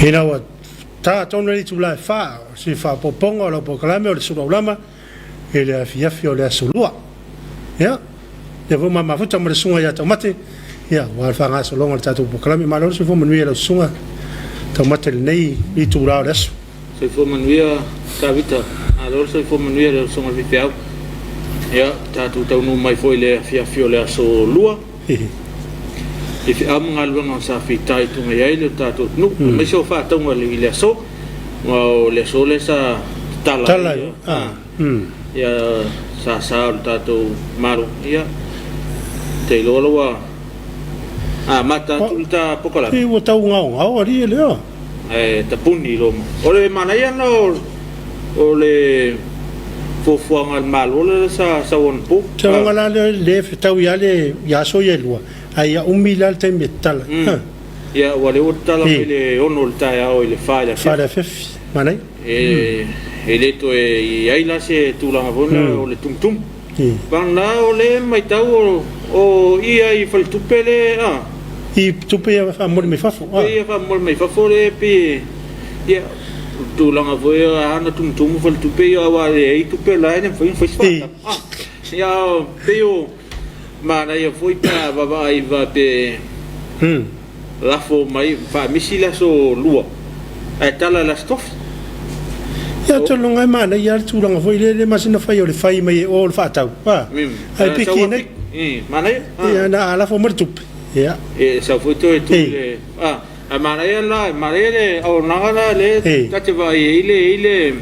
Ina ua ta tonu le itula e fa o se faaopoopoga o lau polokalame o le Sulu Aulama i le afiafi o le Aso Lua. Ia, lea foi ua mafuta ma le susuga ia Taumate, ia, aua le faagasologa o le tatou polokalame. Malo le soifua manuia i lau susuga Taumate i lenei itula o le aso. Soifua manuia Tavita, malo le soifua manuia i lau susuga i le faifeau. Ia, tatou taunuu mai foi i le afiafi o le Aso Lua. I feau ma galuega sa fitaituga i ai le tatou atunuu, aemaise o faatauga i le aso. Aua o le aso lea sa tatala ai ia sasa o le tatou Malo. Ia, ou te iloa la ua amata atu le ta polokalame. Pei ua tau gaogao alii e lea. Ae tapuni i Roma. O le manaia lena o le fuafuaga a le Malo lea sa sau anapo. Tulaga la lea le fetaui lava le ia aso ia e lua, ae ia umi la le taimi e tatala ai. Ia, aua o lea ua tatala mai le 6 o le taeao i le 4 i le afiafi. 4 i le afiafi, manaia. E le toe i ai la se tulaga foi lea o le tumutumu. Vagana o lea e matau o ia i faletupe le a. I tupe ia faamomoli mai fafo. Tupe ia faamomoli mai fafo lea e pei ia o le tulaga foi a na tumutumu faletupe ia aua e leai tupe la e le mafai ona fai se faatau. Ia pei o manaia foi pe a vaavaai faapea Lafo mai, faamisi le aso lua, ae tala i le aso tofi. Ia tologa e manaia lava le tulaga foi lele masina fai o le fai mai e o le faatau a ae piki nei. Manaia. Ia na a lafo mai le tupe. Ia. E sau foi toe tu le a ae manaia la manaia le auaunaga la le ta te vaai ai le i le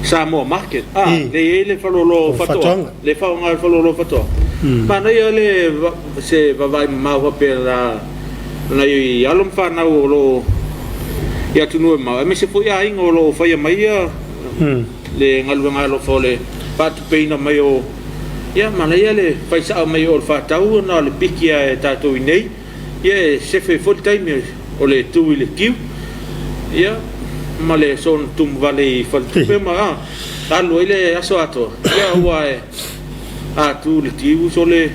Samoa Market a le i ai le faleoloa o Faatoaga le faaaoga e le faleoloa o Faatoaga. Manaia le se vaavaai mamao faapea la nai alo ma fanau o lo o i atunuu e mamao, aemaise foi aiga o lo o faia mai ia le galuega alofa o le faatupeina mai o ia manaia le fai sao mai o le faatau ona o le piki lava e tatou i inei ia e sefe ai foi le taimi o le tu i le kiu ia ma le soona tumu vale i faletupe ma alu ai le aso atoa ia aua e A tu le tiu sole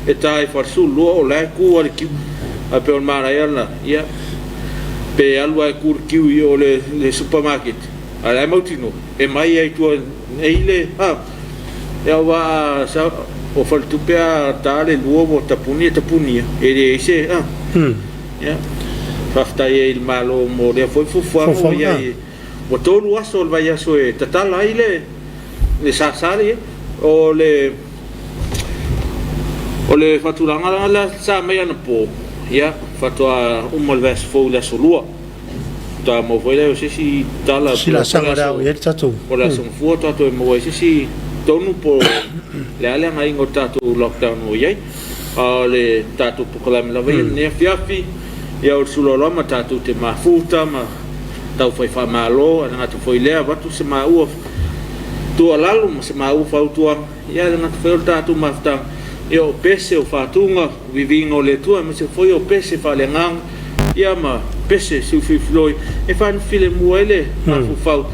e ta i 42 o la e ku a le kiu. Ae pei o le manaia lena, ia, pe alu lava e ku le kiu i o le, le supermarket, a o la e mautinoa, e mai ai tua nei le, a, ia aua a sa, o faletupe a ta le lua ua tapuni e tapuni lava, e leai se, a, ia, faafetai ai i le Malo mo lea foi fuafuaga ua i ai, ua tolu aso o le vaiaso e tatala ai le, le sasa lea. O le o le faatulaga la sa mai anapo, ia faatoa uma le vaiaso fou i le aso Lua. Faatoa maua foi lea o se isi tala po o le aso po o le aso Gafua faatoa toe maua ai se isi tonu po o le a le agaiga o le tatou lockdown ua i ai. A o le tatou polokalame lava ia i lenei afiafi, ia o le sulaula ma tatou te mafuta ma taufai faamalo, ae le gata foi i lea, avatu se maua tuualalo ma se maua fautuaga, ia ae le gata foi o le tatou mafutaga, ia o pese o faatuga, viviga o le Atua, aemaise foi o pese faaleagaga, ia ma pese siufiufiloi e faanofilemu ai le mafaufau,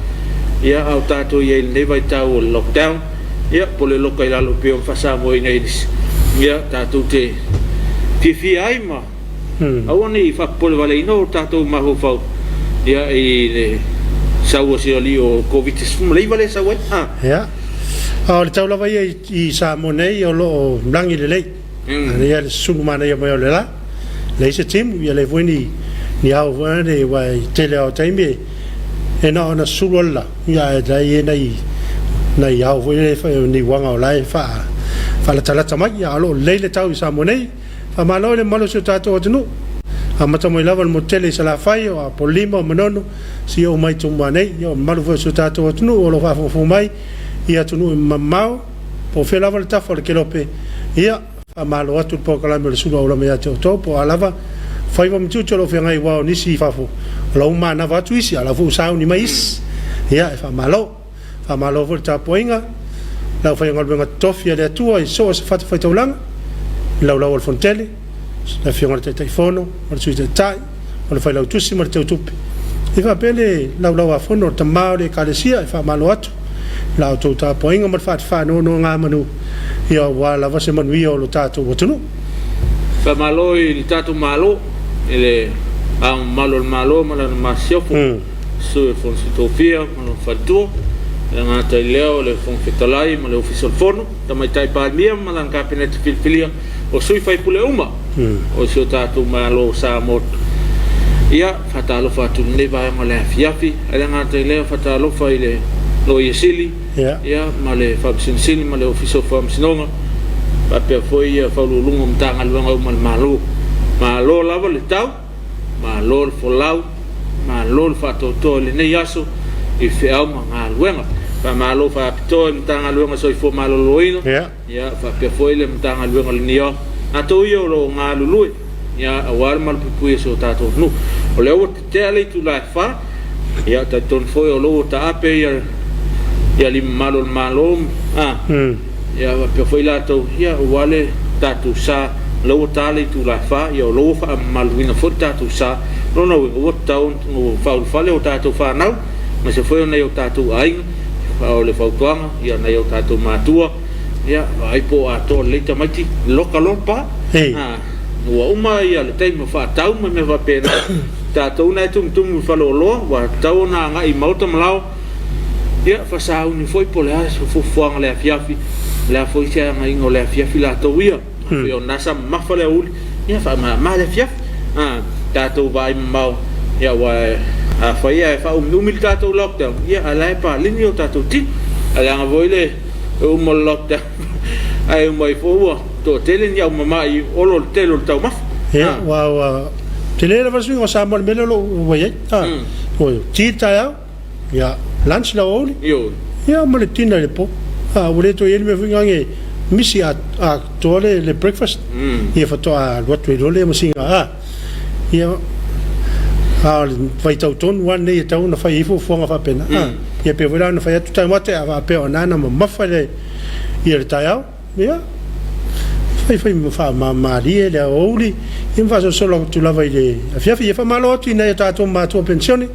ia a o tatou i ai i lenei vaitau o le lockdown, ia po o le loka i lalo e pei ona faa-Samoa-ina e nisi, ia tatou te fiafia ai ma Aua ne i faapopolevaleina o tatou mafaufau ia i le sau o si alii o Koviti-19 lea e sau ai. A. Ia. A o le tau lava ia i Samoa nei o lo o lagi lelei. Manaia le susunu manaia mai o le la. Leai se timu, ia leai foi ni ni ao foi nei aua e tele lava o taimi e na ona susulu lava le la, ia ae la e i ai nai nai ao foi nei ni uaga o la e faalatalata mai. Ia a o lo o lelei le tau i Samoa nei. Faamalo i le mamalu o si o tatou atunuu. Amata mai lava i le motu tele i Salafai, o Apolima, o Manono, seia oo mai i Tumua nei. Ia o le mamalu foi o si o tatou atunuu o lo o faafogafoga mai i atunuu e mamao, po o fea lava le tafa o le kelope, ia, faamalo atu i le polokalame o le Sulu Aulama ia te outou, po o a lava faiva ma tiute o lo o feagai aua o nisi i fafo, o la ua manava atu isi, a o la foi ua sauni mai isi. Ia, e faamalo. Faamalo foi le tapuaiga i le aufaigaluega totofi a le Atua i so o se fatafaitaulaga, i le laulau a le Fonotele, le Afioga i le Taitaifono ma le Sui Taitai, o le Failautusi ma le Teutupe. E faapea le laulau-a-fono a le Tama o le Ekalesia, e faamalo atu i la outou tapuaiga ma le faanonogamanu, ia aua lava se manuia o lo tatou atunuu. Faamalo i le tatou Malo i le. Ao Mamalu o le Malo ma Lana Masiofo, Sui o le Fono Sui Tofia ma lona faletua, e le gata i lea o le Fofoga Fetalai ma le Ofisa o le Fono, Tamaitai Palemia ma lana Kapeneta filifilia, o sui faipule uma o si o tatou Malo o Samoa. Ia, faatalofa atu i lenei vaega o le afiafi, ae le gata i lea, faatalofa i le Loia Sili, ia, ma le Faamasino Sili ma le Ofisa o Faamasinoga, faapea foi ia Faauluuluga o Matagaluega uma a le Malo. Malo lava le tau, malo le folau, malo le faatoatoa i lenei aso i feau ma galuega. Faamalo faapitoa i le Matagaluega o Soifua Maloloina, ia faapea foi le Matagaluega o le NEOC, latou ia o lo o galulue ia aua le malupuipuia o si o tatou atunuu. O lea ua tetea le itula e 4, ia talitonu foi o lo ua taape ia ia alii mamalu o le Malo, a ia faapea foi latou ia aua le tatou sa, o lea ua ta le itula e 4, ia o lo ua faamamaluina foi le tatou sa. O lona uiga ua tatau ona faaulufale o tatou fanau aemaise foi o nai o tatou aiga. O le fautuaga ia nai o tatou matua, ia vaai po o atoa lelei tamaiti, loka loa pa. Ua uma ia le taimi o faatau ma mea faapena. Tatou na e tumutumu i faleoloa, ua tatau ona agai i maota ma laoa. Ia fasauni foi po o le a se fuafuaga o le afiafi, o le a foi se agaiga o le afiafi latou ia. Pei o lena sa mamafa le aoauli, ia faamama le afiafi. Tatou vaai mamao, ia aua afai ae faaumiumi le tatou lockdown, ia a o la e paleni o tatou tino. Ae leaga foi le uma o le lockdown ae uma ifo ua toatele ni au mamai olo le tele o le taumafa. Ia, ua tele lava le suiga o Samoa i le mea lea o lo o ua i ai. Ua tea le taeao, ia, lunch le aoauli, ia ma le dinner i le po. Ua le toe i ai le mea foi lena e misi atoa le breakfast, ia faatoa alu atu ai loa lea ma sina, ia, a o le vaitau tonu lava lenei e tatau ona fai ai fuafuaga faapena. Ia pei foi la ona fai atu taumate a faapea o lena na mamafa le taeao. Ia, fai fai ma faamamalie le aoauli, ia ma faasolosolo atu lava i le afiafi. Ia faamalo atu i nai o tatou matua penisione,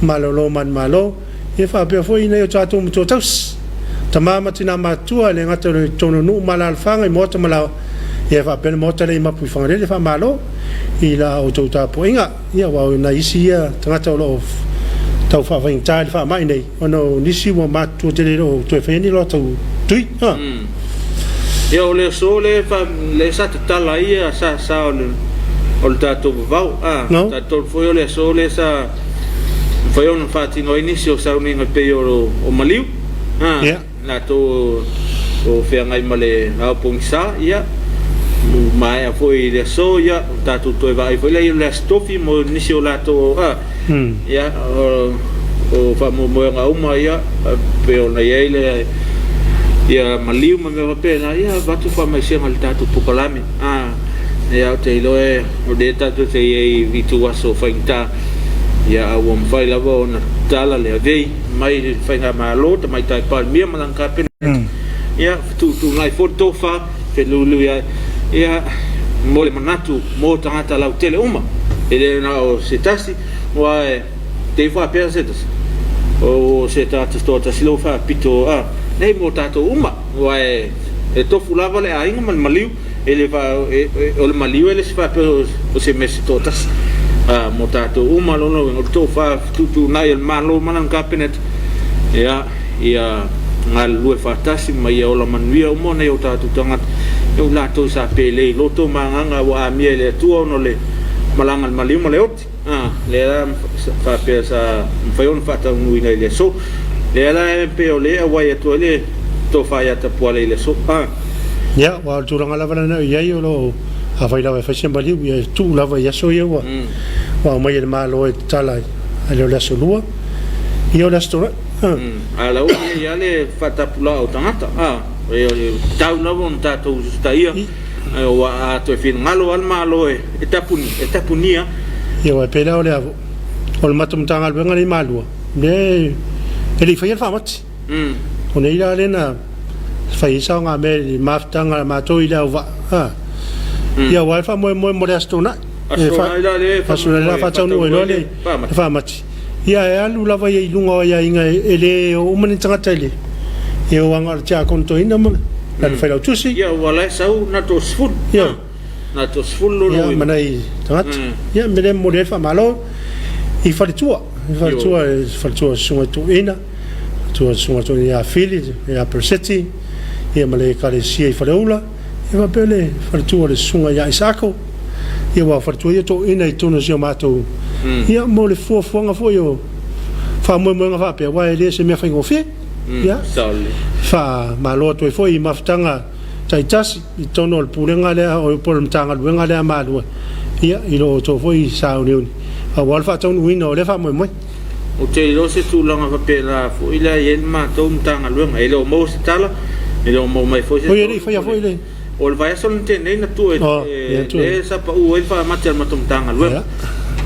malolo manumalo, ia faapea foi i nai o tatou matua tausi, tama ma tina matutua, e le gata i totonu o nuu ma alaalafaga i maota ma laoa, ia faapea le maota lea i Mapuifagalele. Faamalo i la outou tapuaiga. Ia, aua o nai isi ia tagata o lo o tau faafaigata i le faamai nei, ona o nisi ua matutua tele e le o toe faia ni latou tui. Ha. Ia, o le aso lea lea sa tatala ai ia sasa o le o le tatou vavao. A, No. talitonu foi o le aso lea sa mafai ona faatino ai nisi o sauniga e pei o o maliu. A. Ia. Latou o feagai ma le ao pogisa, ia, ua maea foi i le aso, ia, ua tatou toe vaai foi lea i le Aso Tofi mo nisi o latou, a, ia, o faamoemoega uma, ia, pei ona i ai le, ia, maliu ma mea faapena, ia, avatu faamaisega i le tatou polokalame, a, ia, ou te iloa o lea tatou te i ai i ituaso faigata, ia, a ua mafai lava ona tatala le avei. mai le Faigamalo, Tamaitai Palemia ma lana Kapeneta, ia, fetuutuunai foi le tofa, feluilui ai, ia, mo le manatu mo tagata lautele uma, e le na o se tasi, aua e te i faapea se tasi, o se tagata toatasi lea ua faapito, a, nei mo tatou uma, aua e tofu lava le aiga ma le maliu, E le fa, o le maliu e le se faapea o se mea se toatasi. A, mo tatou uma, lona uiga, o le tofa fetuutuunai a le Malo ma lana Kapeneta, ia, ia galulue faatasi ma ia ola manuia uma nai o tatou tagata, ia o latou sa pelei i loto ma agaga ua amia e le Atua ona o le malaga a le maliu ma le oti. A, lea la faapea sa mafai ona faataunuuina i le aso. Lea la e pei o lea e auai atu ai le tofa ia Tapuala i le aso. A. Ia, aua o le tulaga lava lena o i ai, o lo o, afai lava e fai se maliu, ia e tuu lava i aso ia ua aumai e le Malo e tatala ai, ae le o le aso Lua, ia o le aso Toonai. A. A la ua i ai lava le faatapulaa o tagata. A, e tatau lava ona tatou usitaia. Aua a toe finagalo lava le Malo e tapuni, e tapunia. Ia aua e pei la o le o le matou Matagaluega lea i Malua, lea e le i faia le faamati. O nei la lea na fai ai saogamea i le mafutaga a matou i le auvaa, a. Ia aua e faamoemoe mo le Aso Toonai. Aso Toonai la lea e Aso Toonai la faataunuu ai loa le faamati. Ia e alu lava ia i luga o aiaiga e le o uma ni tagata i le e o aga o le tiakono toeaina ma lana failautusi. Ia ua la e sau na to 10. Ia. Na toasefulu lona Ia, uiga. ma nai tagata. Ia, me lea momoli ai le faamalo i faletua, i faletua, i faletua o Susuga i Tuuina, faletua o Susuga Toeaina ia Fili, ia Pereseti, ia ma le Ekalesia i Faleula, ia faapea le faletua o le Susuga ia Isaako. Ia aua o faletua ia toeaina i totonu o si o matou, ia mo le fuafuaga foi o faamoemoega faapea, aua e le o se mea faigofie. Ia, faamalo atu ai foi i mafutaga taitasi i totonu o le Pulega lea po o le Matagaluega lea a Malua, ia, i lo outou foi sauniuni aua le faataunuuina o lea faamoemoe. Ou te iloa se tulaga faapena foi la e i ai le matou Matagaluega. E le o maua se tala, e le o maua mai foi se Oi, e le i faia foi le. O le vaiaso na tea nei na tuu e lea sa pau ai le faamate a le matou Matagaluega.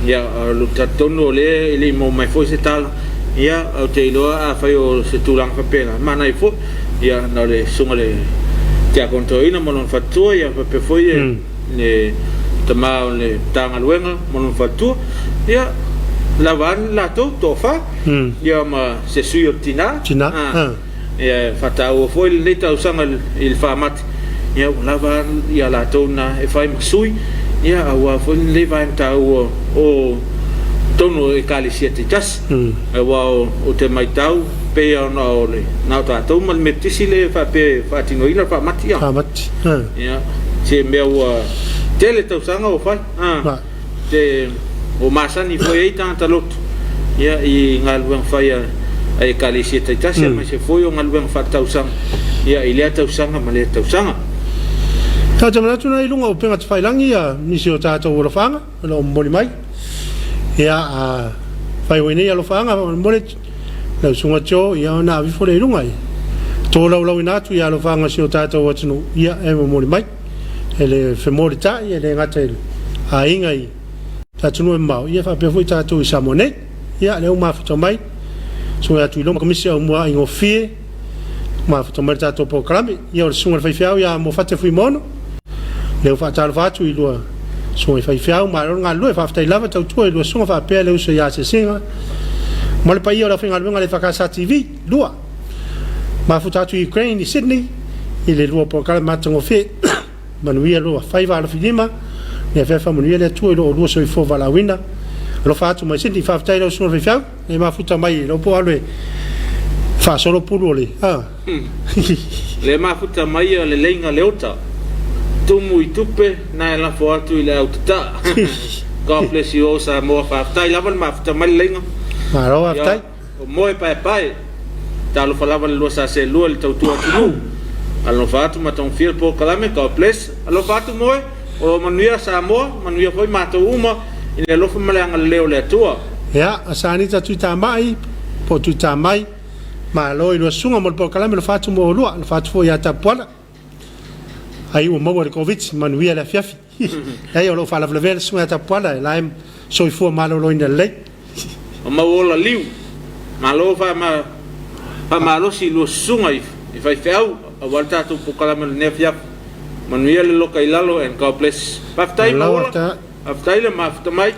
Ia, ou te talitonu o lea e le i maua mai foi se tala. Ia, ou te iloa afai o se tulaga faapena, manaia foi. Ia, na o le susuga i le Tiakono Toeaina ma lona faletua, ia faapea foi le tama o le Matagaluega ma lona faletua. Ia, lava lava latou, toafa, ia ma se sui o le tina. Tina. Ia, e faataua foi lenei tausaga i le faamate, ia ua lava a latou na e fai ma sui, ia aua foi lenei vaega taua o totonu o Ekalesia taitasi. Aua ou te matau pei ona o le na o tatou ma le Metotisi lea e faapea e faatinoina le faamati. Faamati. Ia, se mea ua tele tausaga ua fai. Te ua masani foi ai tagata lotu ia i galuega fai a Ekalesia taitasi aemaise foi o galuega faaletausaga ia i lea tausaga ma lea tausaga. Ou te manatu na i luga o upega tafailangi ia nisi o tatou alofaaga o lo o momoli mai. Ia a fai oi nei alofaaga faamolemole lau susuga Joe ia ona ave ifo lea i luga ia tolaulauina atu ia alofaaga o si o tatou atunuu ia e momoli mai. E le femolitai, e le gata i aiga i atunuu e mamao, ia faapea foi tatou i Samoa nei. Ia, lea ua mafuta mai, susuga ia Tuiloma Komisi Aumua Aigofie, mafuta mai le tatou polokalame. Ia, o le susuga i le faifeau ia Mofate Fuimaono, lea ua faatalofa atu i lua susuga i faifeau, malo le galulue, faafetai lava tautua i lua susuga faapea le uso ia Asiasiga ma le paia o le aufaigaluega a le EFKS TV. 2. Mafuta atu i Ukraine i Sydney i le 2 polokalame matagofie. Manuia lua faiva alofilima, le afea faamanuia le Atua i lo oulua soifua valaauina. Alofa atu mai Sydney. Faafetai lau susuga faifeau, e mafuta mai i lau po alu e faasolo pulu o le a. Le mafuta mai a le leiga leota. Tumu i tupe na e lafo atu i le au tataa. God bless you all Samoa. Faafetai lava le mafuta mai le leiga. Malo faafetai. O moe paepae, talofa lava le 2 sa selua i le tautua atunuu. Alofa atu matagofie le polokalame, God bless. Alofa atu moe, o lo o manuia Samoa, manuia foi matou uma i le alofa ma le agalelei o le Atua. Ia, a Sanita Tuitamai, po o Tuitamai, malo i lua susuga mo le polokalame, alofa atu mo oulua, alofa atu foi ia Tapuala. Ai ua maua i le Koviti, manuia le afiafi. Leai, o lo o faalavelavea le susuga ia Tapuala, la e soifua maloloina lelei. O mau ola liu. Malo faamalosi i lua susuga i faifeau aua le tatou polokalame o lenei afiafi. Manuia le loka i lalo and God bless. Faafetai Mauola, faafetai le mafuta mai.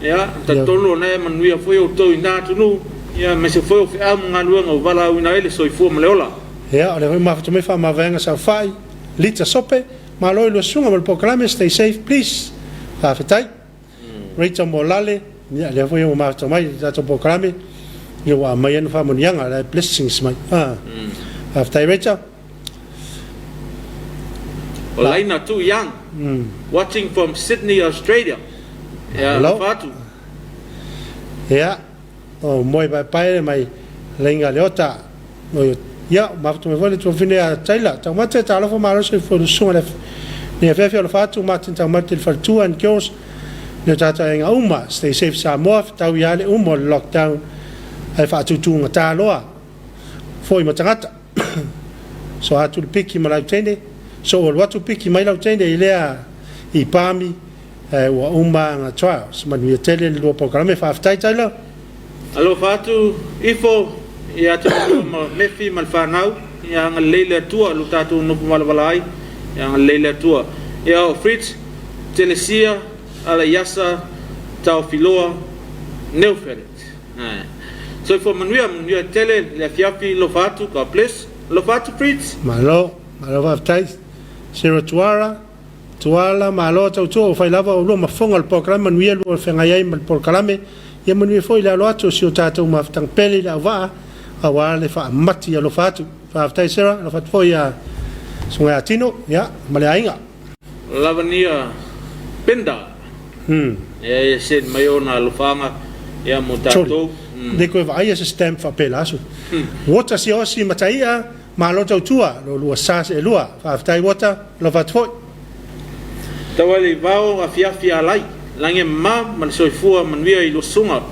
Ia, talitonu o lena e manuia foi outou i na atunuu, ia aemaise foi o feau ma galuega ua valaauina ai le soifua ma le ola. Ia, o lea foi mafuta mai faamavaega saofai, Lita Sope, Malo i lua susuga ma le polokalame stay safe please. Faafetai. Rachel Molale, ia lea foi ua mafuta mai le tatou polokalame, ia ua aumai ana faamanuiaga, la e blessings mai. Ah. Faafetai Rachel. O Laina Too Young, watching from Sydney, Australia. Ia, alofa atu. Ia, O moe paepae mai Lainga Leota. Ia, mafuta mai foi le tuafafine ia Taylor. Taumate, talofa malo soifua i le susuga i le afiafi alofa atu Martin Taumate i le faletua and girls le o tatou aiga uma. Stay safe Samoa, fetau ia le uma o le lockdown ae faatutugata loa foi ma tagata. So atu le piki ma lautene, so ua alu atu piki mai lautene i lea i Palmy Ae ua uma ana trials. Manuia tele le lua polokalame. Faafetai Tyler. Alofa atu ifo ia te oulua ma Mefi ma le fanau, ia agalelei le Atua lo tatou nofo valavala ai, ia agalelei le Atua. Ia o Fritz, Telesia, Alaiasa, Taofiloa, Neufeldt. Soifua manuia, manuia tele le afiafi, alofa atu, God bless. Alofa atu Fritz. Malo, malo faafetai. Sarah Tuara. Tuala, malo tautua ua fai lava oulua ma fofoga o le polokalame manuia lua feagai ai ma le polokalame ia manuia foi le alo atu o si o tatou mafutaga pele i le auvaa aua le faamati alofa atu. Faafetai Sarah, alofa atu foi ia Susuga ia Tino, ia, ma le aiga. Lavania Penda. Ia ia send mai ona alofaaga ia mo tatou. Le koe vaaia se stamp faapela aso. Uota Siaosi Mataia, malo tautua, lo lua sa se elua. Faafetai Uota, alofa atu foi. Taualivao afiafi alai, lagi e mama ma le soifua manuia i lua susuga.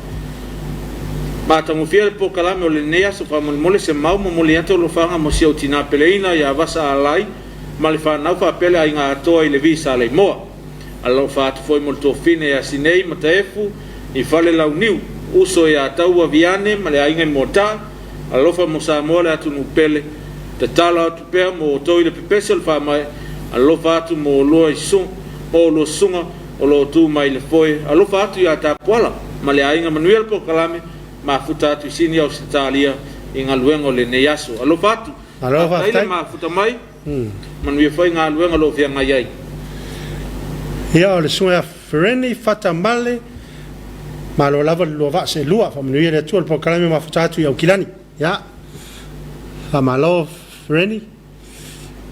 Matagofie le polokalame o lenei aso faamolemole se mau momoli atu alofaga mo si ou tina peleina ia Vasa Alai ma le fanau faapea le aiga atoa i le Visa Leimoa. Alofa atu foi mo le tuafafine ia Sinei Mataefu i Falelauniu, uso ia Taua Viane ma le aiga i Moataa, alofa mo Samoa le atunuu pele, tatalo atu pea mo outou i le pepesi o le faamai, alofa atu mo oulua mo oulua susuga o lo o tu mai i le foe, alofa atu ia Tapuala ma le aiga manuia le polokalame, mafuta atu i Sini Ausetalia i galuega o lenei aso. Alofa atu, Malo faafetai le faafetai. mafuta mai, manuia foi galuega o lo o feagai ai. Ia, o le susuga ia Fereni Fatamale, malo lava le lua vaa seelua, faamanuia le Atua i le polokalame mafuta atu i Aukilani. Ia, faamalo Fereni,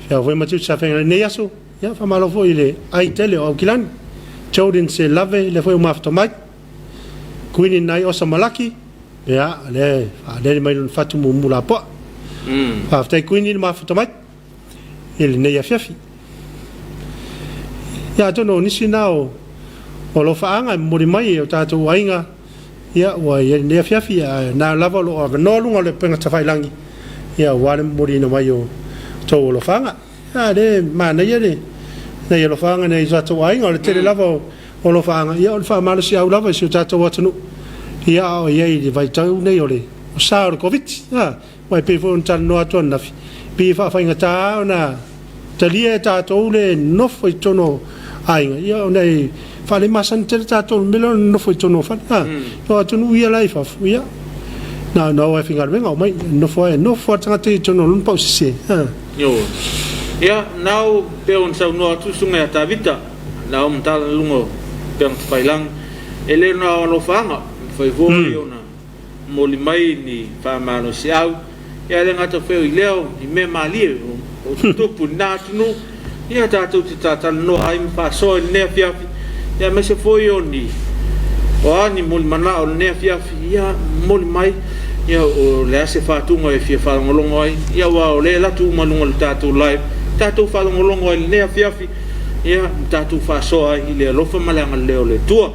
feau foi ma tiute sa feagai lenei aso. Ia, faamalo foi i le ai tele o Aukilani. Jordan se lave, lea foi o mafuta mai. Kuini nai Osa Malaki, ia, lea faalele mai lona fatu mumu lapoa. Faafetai Kuini le mafuta mai i lenei afiafi. Ia, atonu o nisi na o alofaaga e momoli mai e o tatou aiga, ia, ua i ai lenei afiafi, ae na lava o lo o avanoa luga o le upega tafailagi, ia, aua le momoliina mai o tou alofaaga. Ia, le manaia le nai alofaaga nai o tatou aiga, o le tele lava o alofaaga, ia, o le faamalosiau lava i si o tatou atunuu, ia, a o i ai i le vaitau nei o le sa o le Koviti. Ia, aua e pei foi ona talanoa atu ananafi, pei e faafaigata ona talia e tatou le nofo i totonu o aiga, ia, ona e faalemasani tele tatou i le mea lea o le nonofo i totonu o fale. O atunuu ia la i fafo, ia, na o e faigaluega omai, nofo ai, nofo lava le tagata i totonu o lona pausese. Ioe. Ia, nau pe ona saunoa atu susuga ia Tavita, nau matala luga o upega tafailagi, e le na o alofaaga, mafai foi ona momoli mai ni faamalosiau, ia le gata foi i lea o ni mea malie o tutupu i lena atunuu, ia tatou te talatalanoa ai ma faasoa i lenei afiafi, ia aemaise foi o ni o a ni molimanao o lenei afiafi, ia momoli mai, ia o le a se faatuga e fia faalogologo ai, ia aua o lea e alu atu uma i luga o le tatou live, tatou faalogologo ai i lenei afiafi, ia ma tatou faasoa ai i le alofa ma le agalelei o le Atua.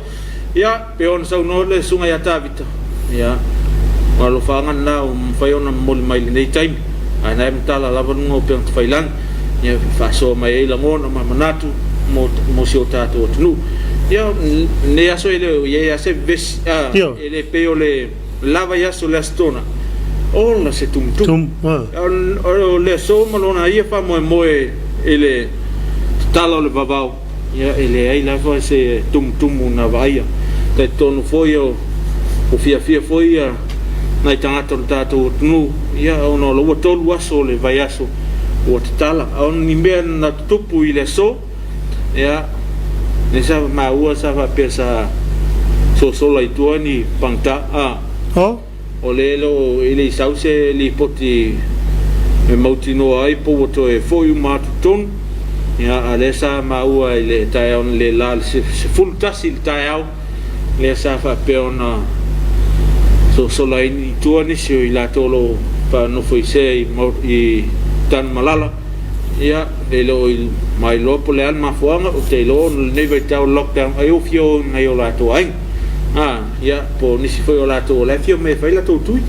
Ia, pe ona saunoa le susuga ia Tavita, ia, o alofaaga lena ua mafai ona momoli mai i lenei taimi, ae na e matala lava luga o upega tafailagi, ia faasoa mai ai lagona ma manatu mo si o tatou atunuu. Ia, lenei aso e le o i ai lava se vevesi, e le pei o le lava i aso o le Aso Tona, ola se tumutumu. O le aso ma lona ia faamoemoe i le tatala o le vavao, ia e leai lava se tumutumu na vaaia. Talitonu foi o fiafia foi ia nai tagata o le tatou atunuu, ia ona o la ua 3 aso o le vaiaso ua tatala. A o ni mea na tutupu i le aso, ia lea sa maua sa faapea sa sosola i tua ni pagita. O lea e le i sau se lipoti e mautinoa ai po ua toe foi uma atu totonu, ia, a lea sa maua i le taeao na le la le 11 i le taeao, lea sa faapea ona sosola ai i tua nisi o i latou o lo o faanofo i sea i Tanumalala. Ia, e le o mailoa po o le a le mafuaaga, ou te iloa ona o lenei vaitau o le lockdown, ai ua fia o i nai o latou aiga. Ia, po o nisi foi o latou o la e fia omai e fai latou tui.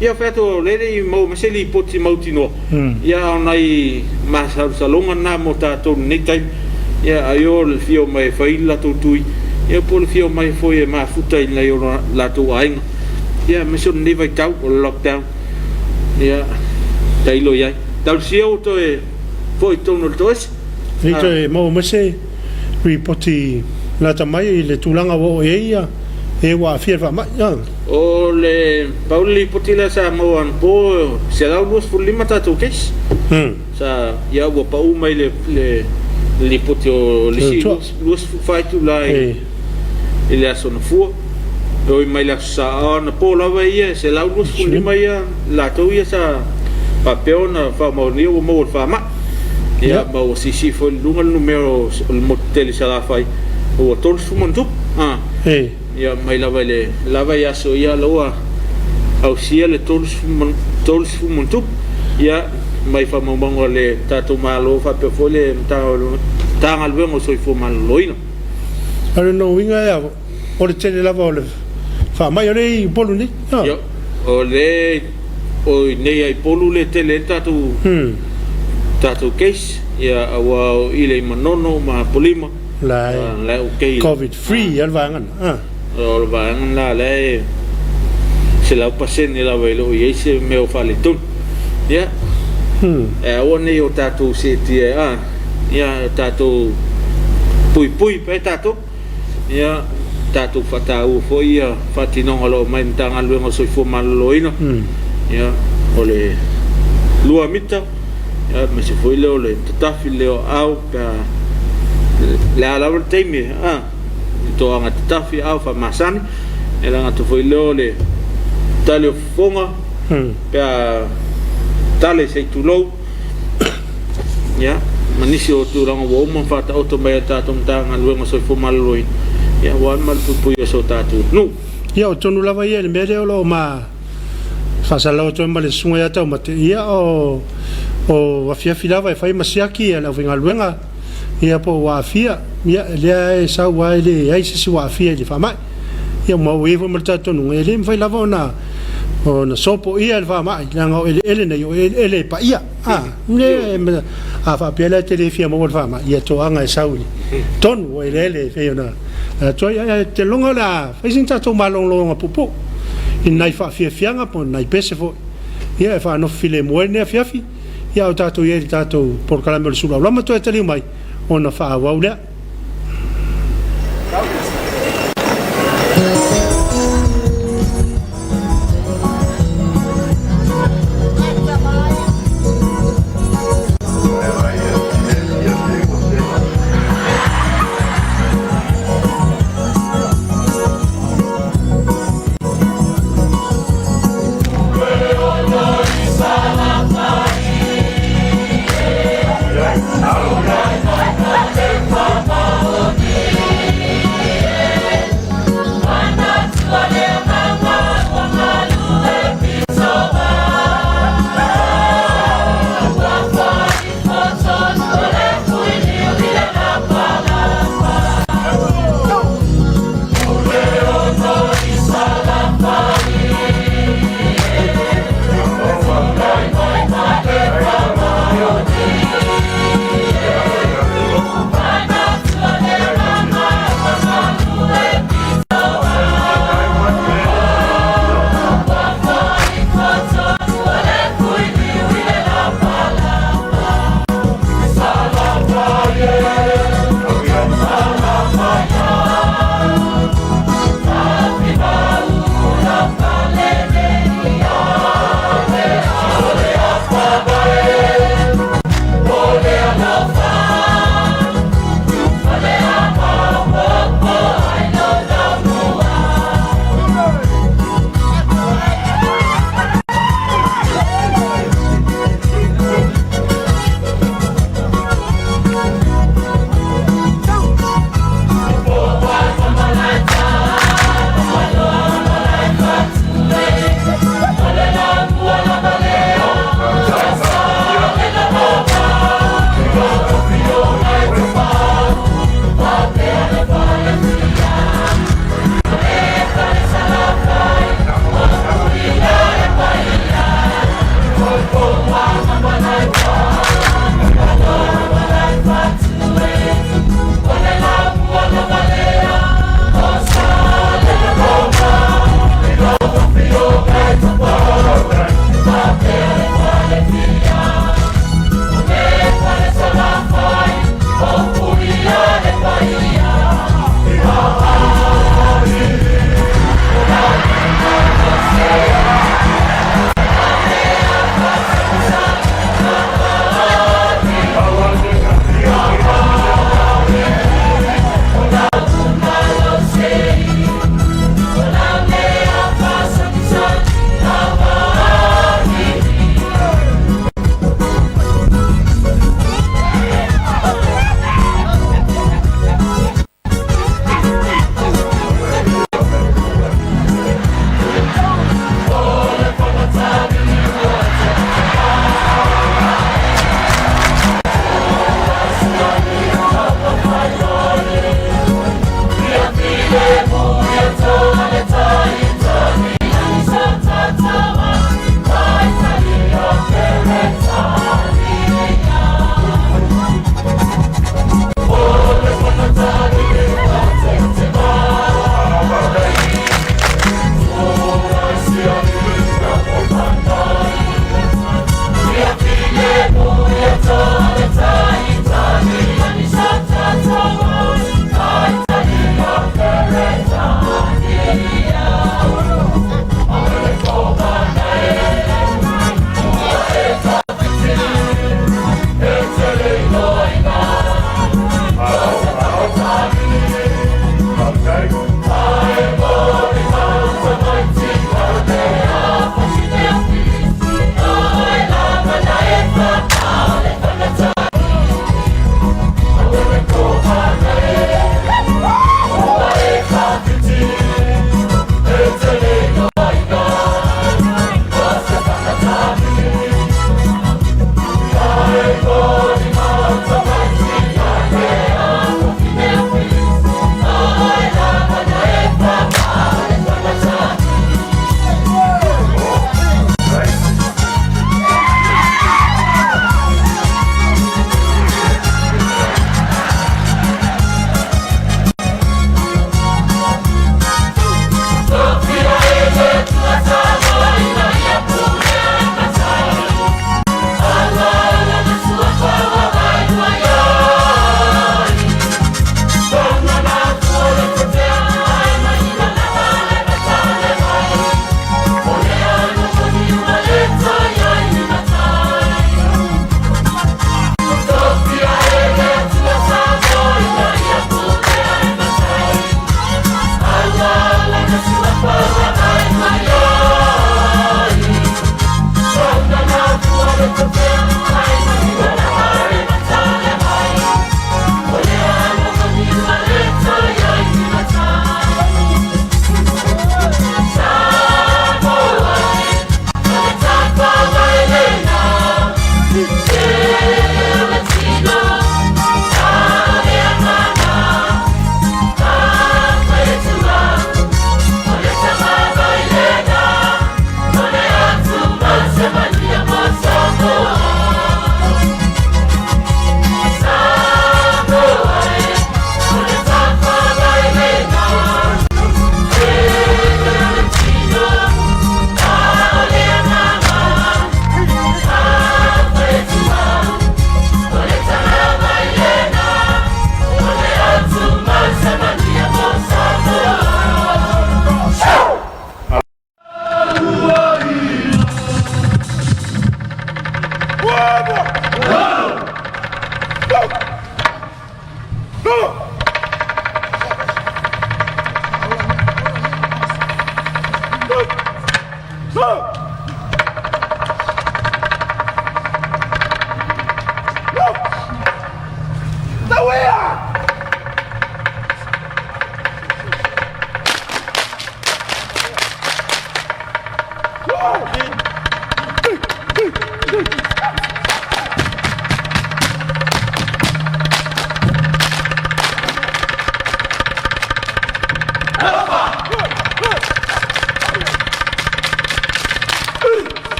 Ia, fai atu o lea e le i maua mai se lipoti mautinoa, ia, a o nai masalosaloga na mo tatou i lenei taimi. Ia, ai o le fia omai e fai latou tui, ia po o le fia omai foi e mafuta i nai o latou aiga. Ia, aemaise o lenei vaitau o le lockdown. Ia, tailo i ai. Tausia ua toe foi i totonu o le toese. Le toe maua mai se ripoti lata mai i le tulaga ua oo i ai ia e ua aafia i le faamai. O le pau le lipoti lea sa maua anapo, 125 tatou case. Sa, ia ua pau mai le le lipoti o le isi 24 itula i le Aso Gafua, e oi mai le Aso Sa, a o anapo lava ia e 125 ia latou ia sa faapea ona faamaonia ua maua i le faamai. Ia, ma ua siisii foi i luga le numera o le motu tele i Salafai ua 30+. Ia, mai lava i le lava i aso ia la ua ausia le 30+. Ia, mai faamaumauga a le tatou Malo faapea foi le Matagaluega o Soifua Maloloina. O lona uiga ea, o le tele lava o le faamai o lea e i Upolu nei? Ia, o lea o i inei lava i Upolu lea e tele ai le tatou tatou case, ia, aua o i le i Manono ma Apolima, La e Covid free lava le vaega lena. O le vaega lena la e 100% lava e le o i ai se mea o faaletonu. Ia, e aua ne i o tatou seetia, a, ia tatou puipui pea tatou, ia tatou faataua foi ia faatinoga o lo o aumai e le Matagaluega o le Soifua Maloloina, ia, o le 2 mita, ia, aemaise foi lea o le tatafi lea o aao pe a le a lava le taimi, a, i toaga tatafi aao faamasani, e le gata foi lea o le tali o fofoga, pe a tale se i tulou, ia, ma nisi o tulaga ua uma ona faataoto mai e le tatou Matagaluega o Soifua Maloloina, ia, aua le malupuipuia o si o tatou atunuu. Ia, o tonu lava ia i le mea lea o lo o ma faasalalau atu ai ma le susuga ia Taumate, ia o o afiafi lava e fai ma siaki le aufaigaluega, ia po ua aafia, ia lea e sau lava e leai se isi ua aafia i le faamai. Ia ma ua i ai foi ma le talitonuga, e le mafai lava ona ona sopoia le faamai, leaga o eleele nei, o eleele e paia. A, le, a faapea la e te le fia maua le faamai, ia toaga e sau i tonu o eleele e pei ona atu ai. Ae te loga o le a fai sina tatou malologa puupuu i nai faafiafiaga po o nai pese foi, ia e faanofo filemu ai lenei afiafi, ia a o tatou i ai i le tatou polokalame o le Sulu Aulama toe taliu mai ona faaauau lea.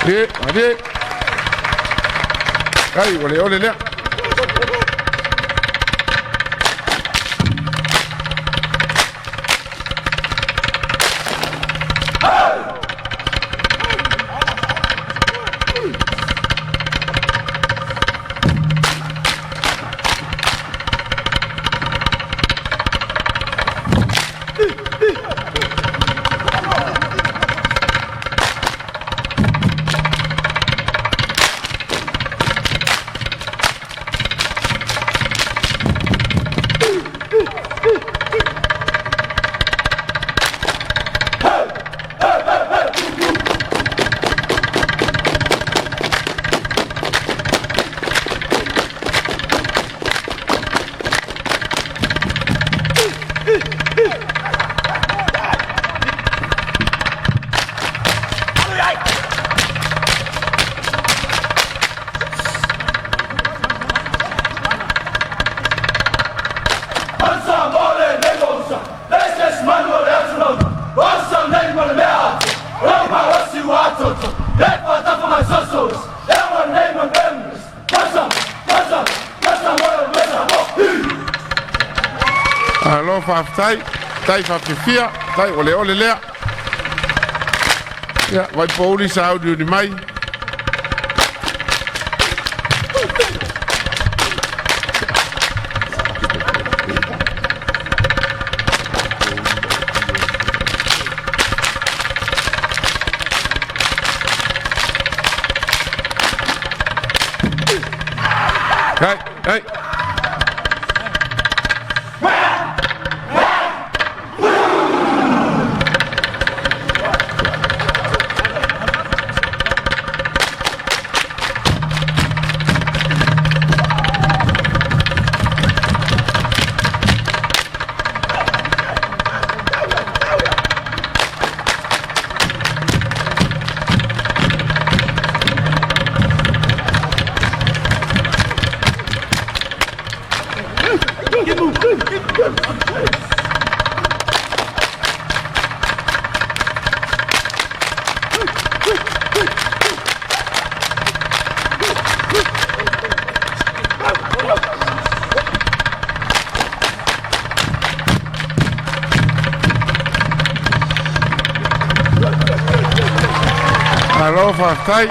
Malie, malie. Ai, o le ole lea. Alo faafetai, tai faafia, tai o le ole lea. Ia, vai pouli sauni mai. Hai, hai. Alo faafetai.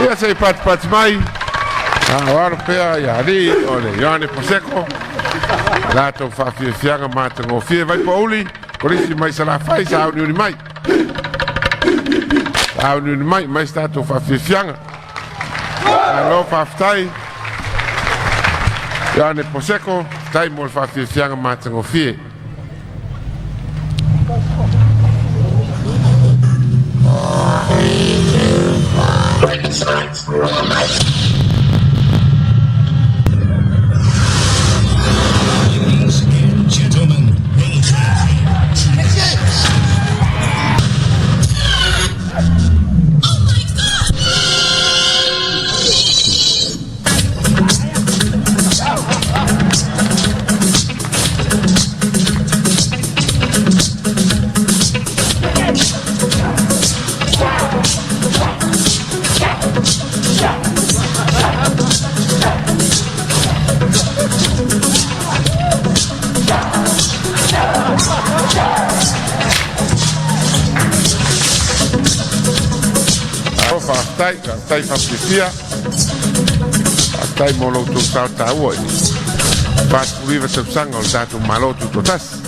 Ia se i patipati mai. A o alo pea ia alii o le Ioane Poseko, latou faafiafiaga matagofie. Vaipouli, Kolisi mai Salafai, sauniuni mai. Sauniuni mai, mai se tatou faafiafiaga. Malo faafetai. Ioane Poseko, faafetai mo le faafiafiaga matagofie. Ladies and gentlemen, Malo faafetai, faafetai faafiafia, faafetai mo lo outou sao taua i le 49 tausaga o le tatou Malo Tutoatasi.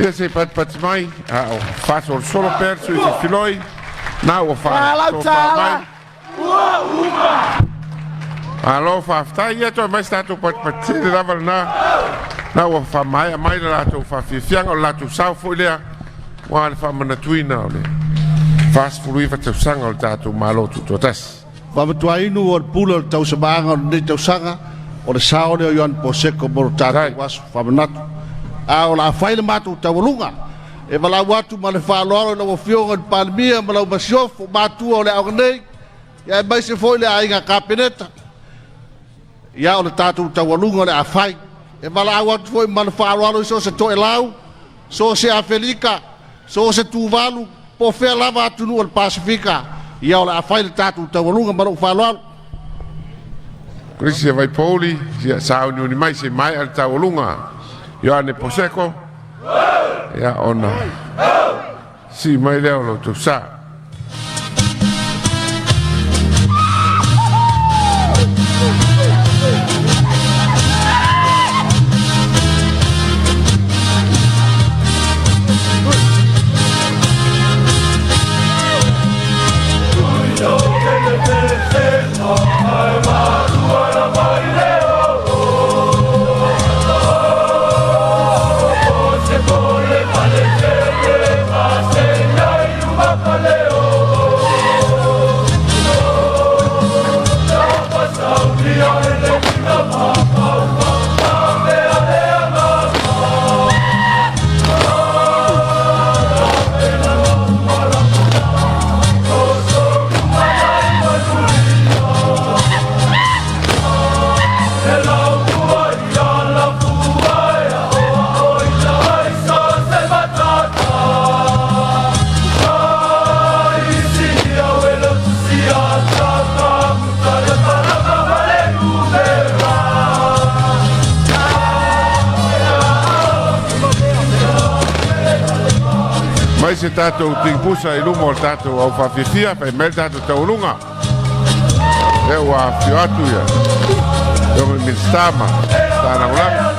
Ia se i patipati mai, a o faasolosolo pea le sui usufono filoi, na ua faatofa mai. Malo faafetai, ia toe mai se tatou patipati tele lava lena. Na ua faamaea mai le latou faafiafiaga, o le latou sao foi lea aua le faamanatuina o le 49 tausaga o le tatou Malo Tutoatasi. Faamatuainu o le pule o le tausamaaga o lenei tausaga, o le sao lea o Ioane Poseko mo lo tatou aso faamanatu. A o le a fai le matou taualuga, e valaau atu ma le faaaloalo i lau Afioga i le Palemia ma lau Masiofo, matua o le aoga nei, aemaise foi le aiga Kapeneta. Ia, o le tatou taualuga o le a fai. E valaau atu foi ma le faaaloalo i so o se toelau, so o se Afelika, so o se Tuvalu, po o fea lava atunuu o le Pasefika, ia o le a fai le tatou taualuga ma lou faaaloalo. Kolisi a Vaipouli, ia sauniuni mai se i maea le taualuga. Ioane Poseko, ia ona sii mai lea o lo outou sa. Fai se tatou tigipusa i luma o le tatou au faafiafia, fai mai le tatou taualuga. Lea ua afifio atu ia Afioga i le Minisita ma Minisita Lagolago.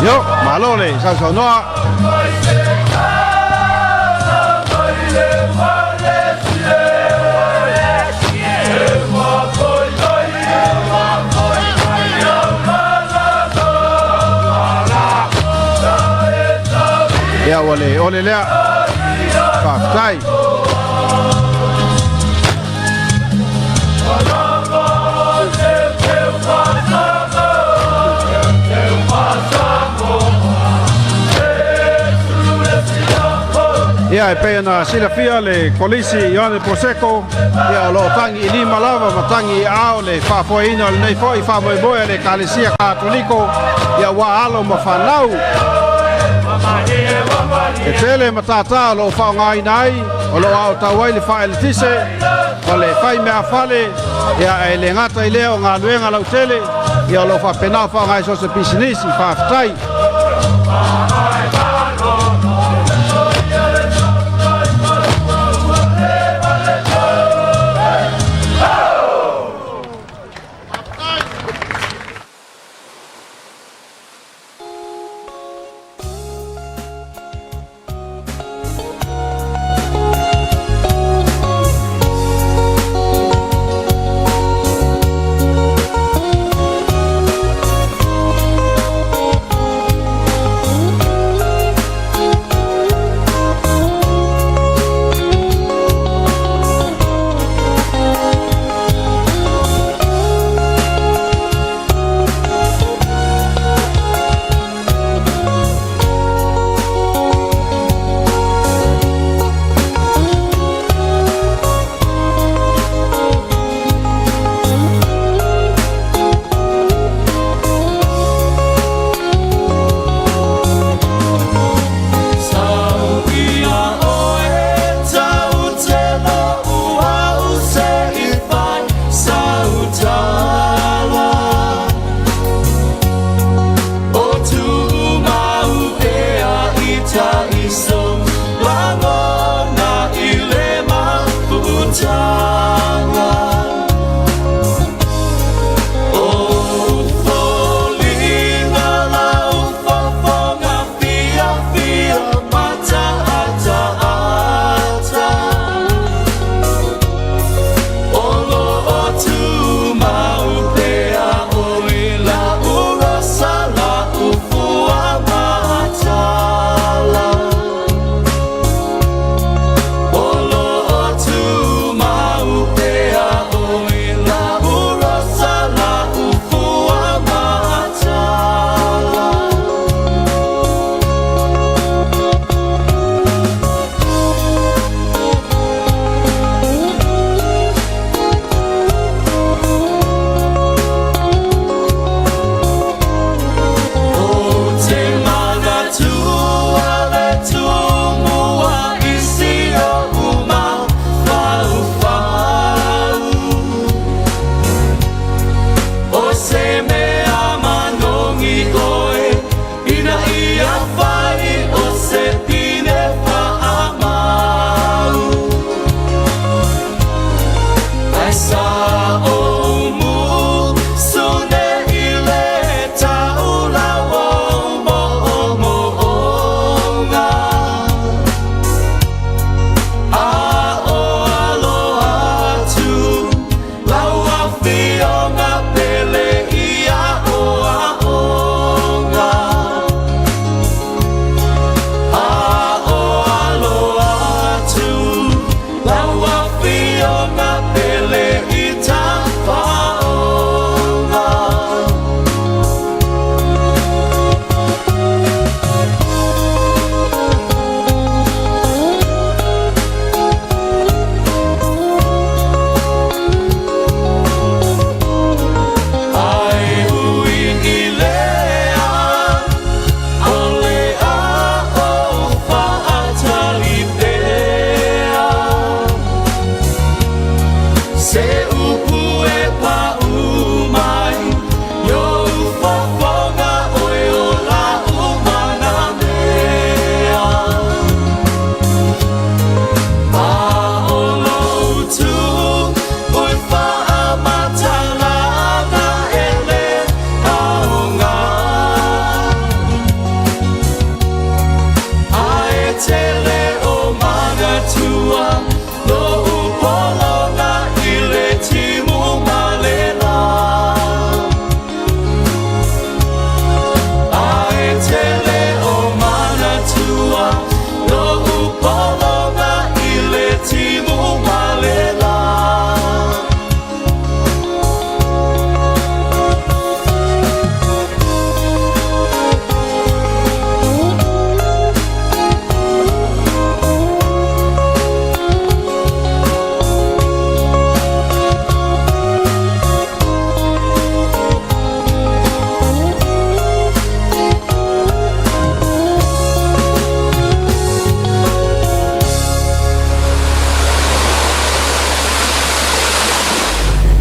Yo, malo le sausaunoa. Ia ua le ole lea. Faafetai. Ia, e pei ona silafia le Kolisi Ioane Poseko, ia o lo o tagi i lima lava ma tagi i aao le faafoeina o lenei foi faamoemoe a le Ekalesia Katoliko, ia ua alo ma fanau. E tele matata o lo o faaaogaina ai, o lo o aotau ai le faaeletise, o le fai meafale, ia e le gata i lea o galuega lautele, ia o lo o faapena o faaaoga i so o se pisinisi. Faafetai.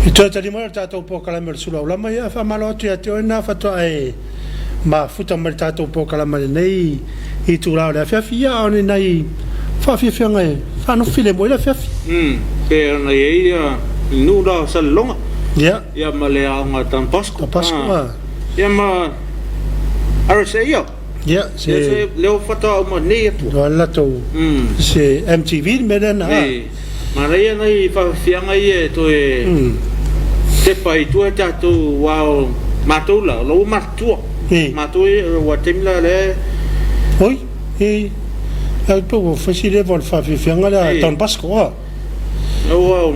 I toe tali mai o le tatou polokalame o le Sulu Aulama, ia faamalo atu ia te oe na faatoa e mafuta mai le tatou polokalame lenei itula o le afiafi, ia a o ni nai faafiafiaga e faanofo filemu ai le afiafi. Umm, pe ona i ai ia le nuu la o Salelologa. Ia. Ia ma le aoga a Don Bosco. Don Bosco, a. Ia ma RSA ia. Ia, se. Lea ua faatoa uma nei atu. O le latou, se MTV le mea lea na. E, manaia nai faafiafiaga ia e toe tepa ai i tua tatou, aua o matou la, o la ua matutua. Matou ia, aua taimi la lea. Oi, e, au pe ua fai si leva o le faafiafiaga lea a Don Bosco, a. Aua o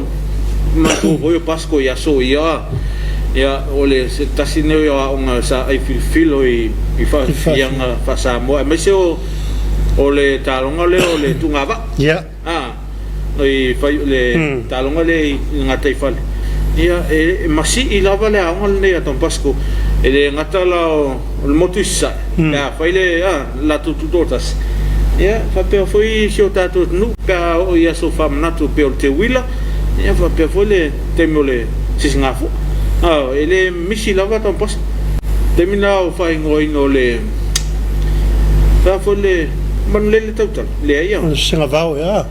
matou foi o Pasco i aso ia, ia o le se tasi nei o aoga sa ai filofilo i faafiafiaga faa-Samoa aemaise o o le taaloga lea o le tugavaa. Ia. A, i fai le taaloga lea i le gataifale. Ia e masii lava le aoga lenei a Don Bosco e le gata la o le motu i Sasae pe a fai le a latou tutoatasi, ia faapea foi si o tatou atunuu pe a oo i aso faamanatu pei o le teuila, ia faapea foi le taimi o le sisigafua. E le misi lava Taupasi. Taimi na o faaigoaina o le le a foi le manulele tautala, leai. O le sisingavao ea?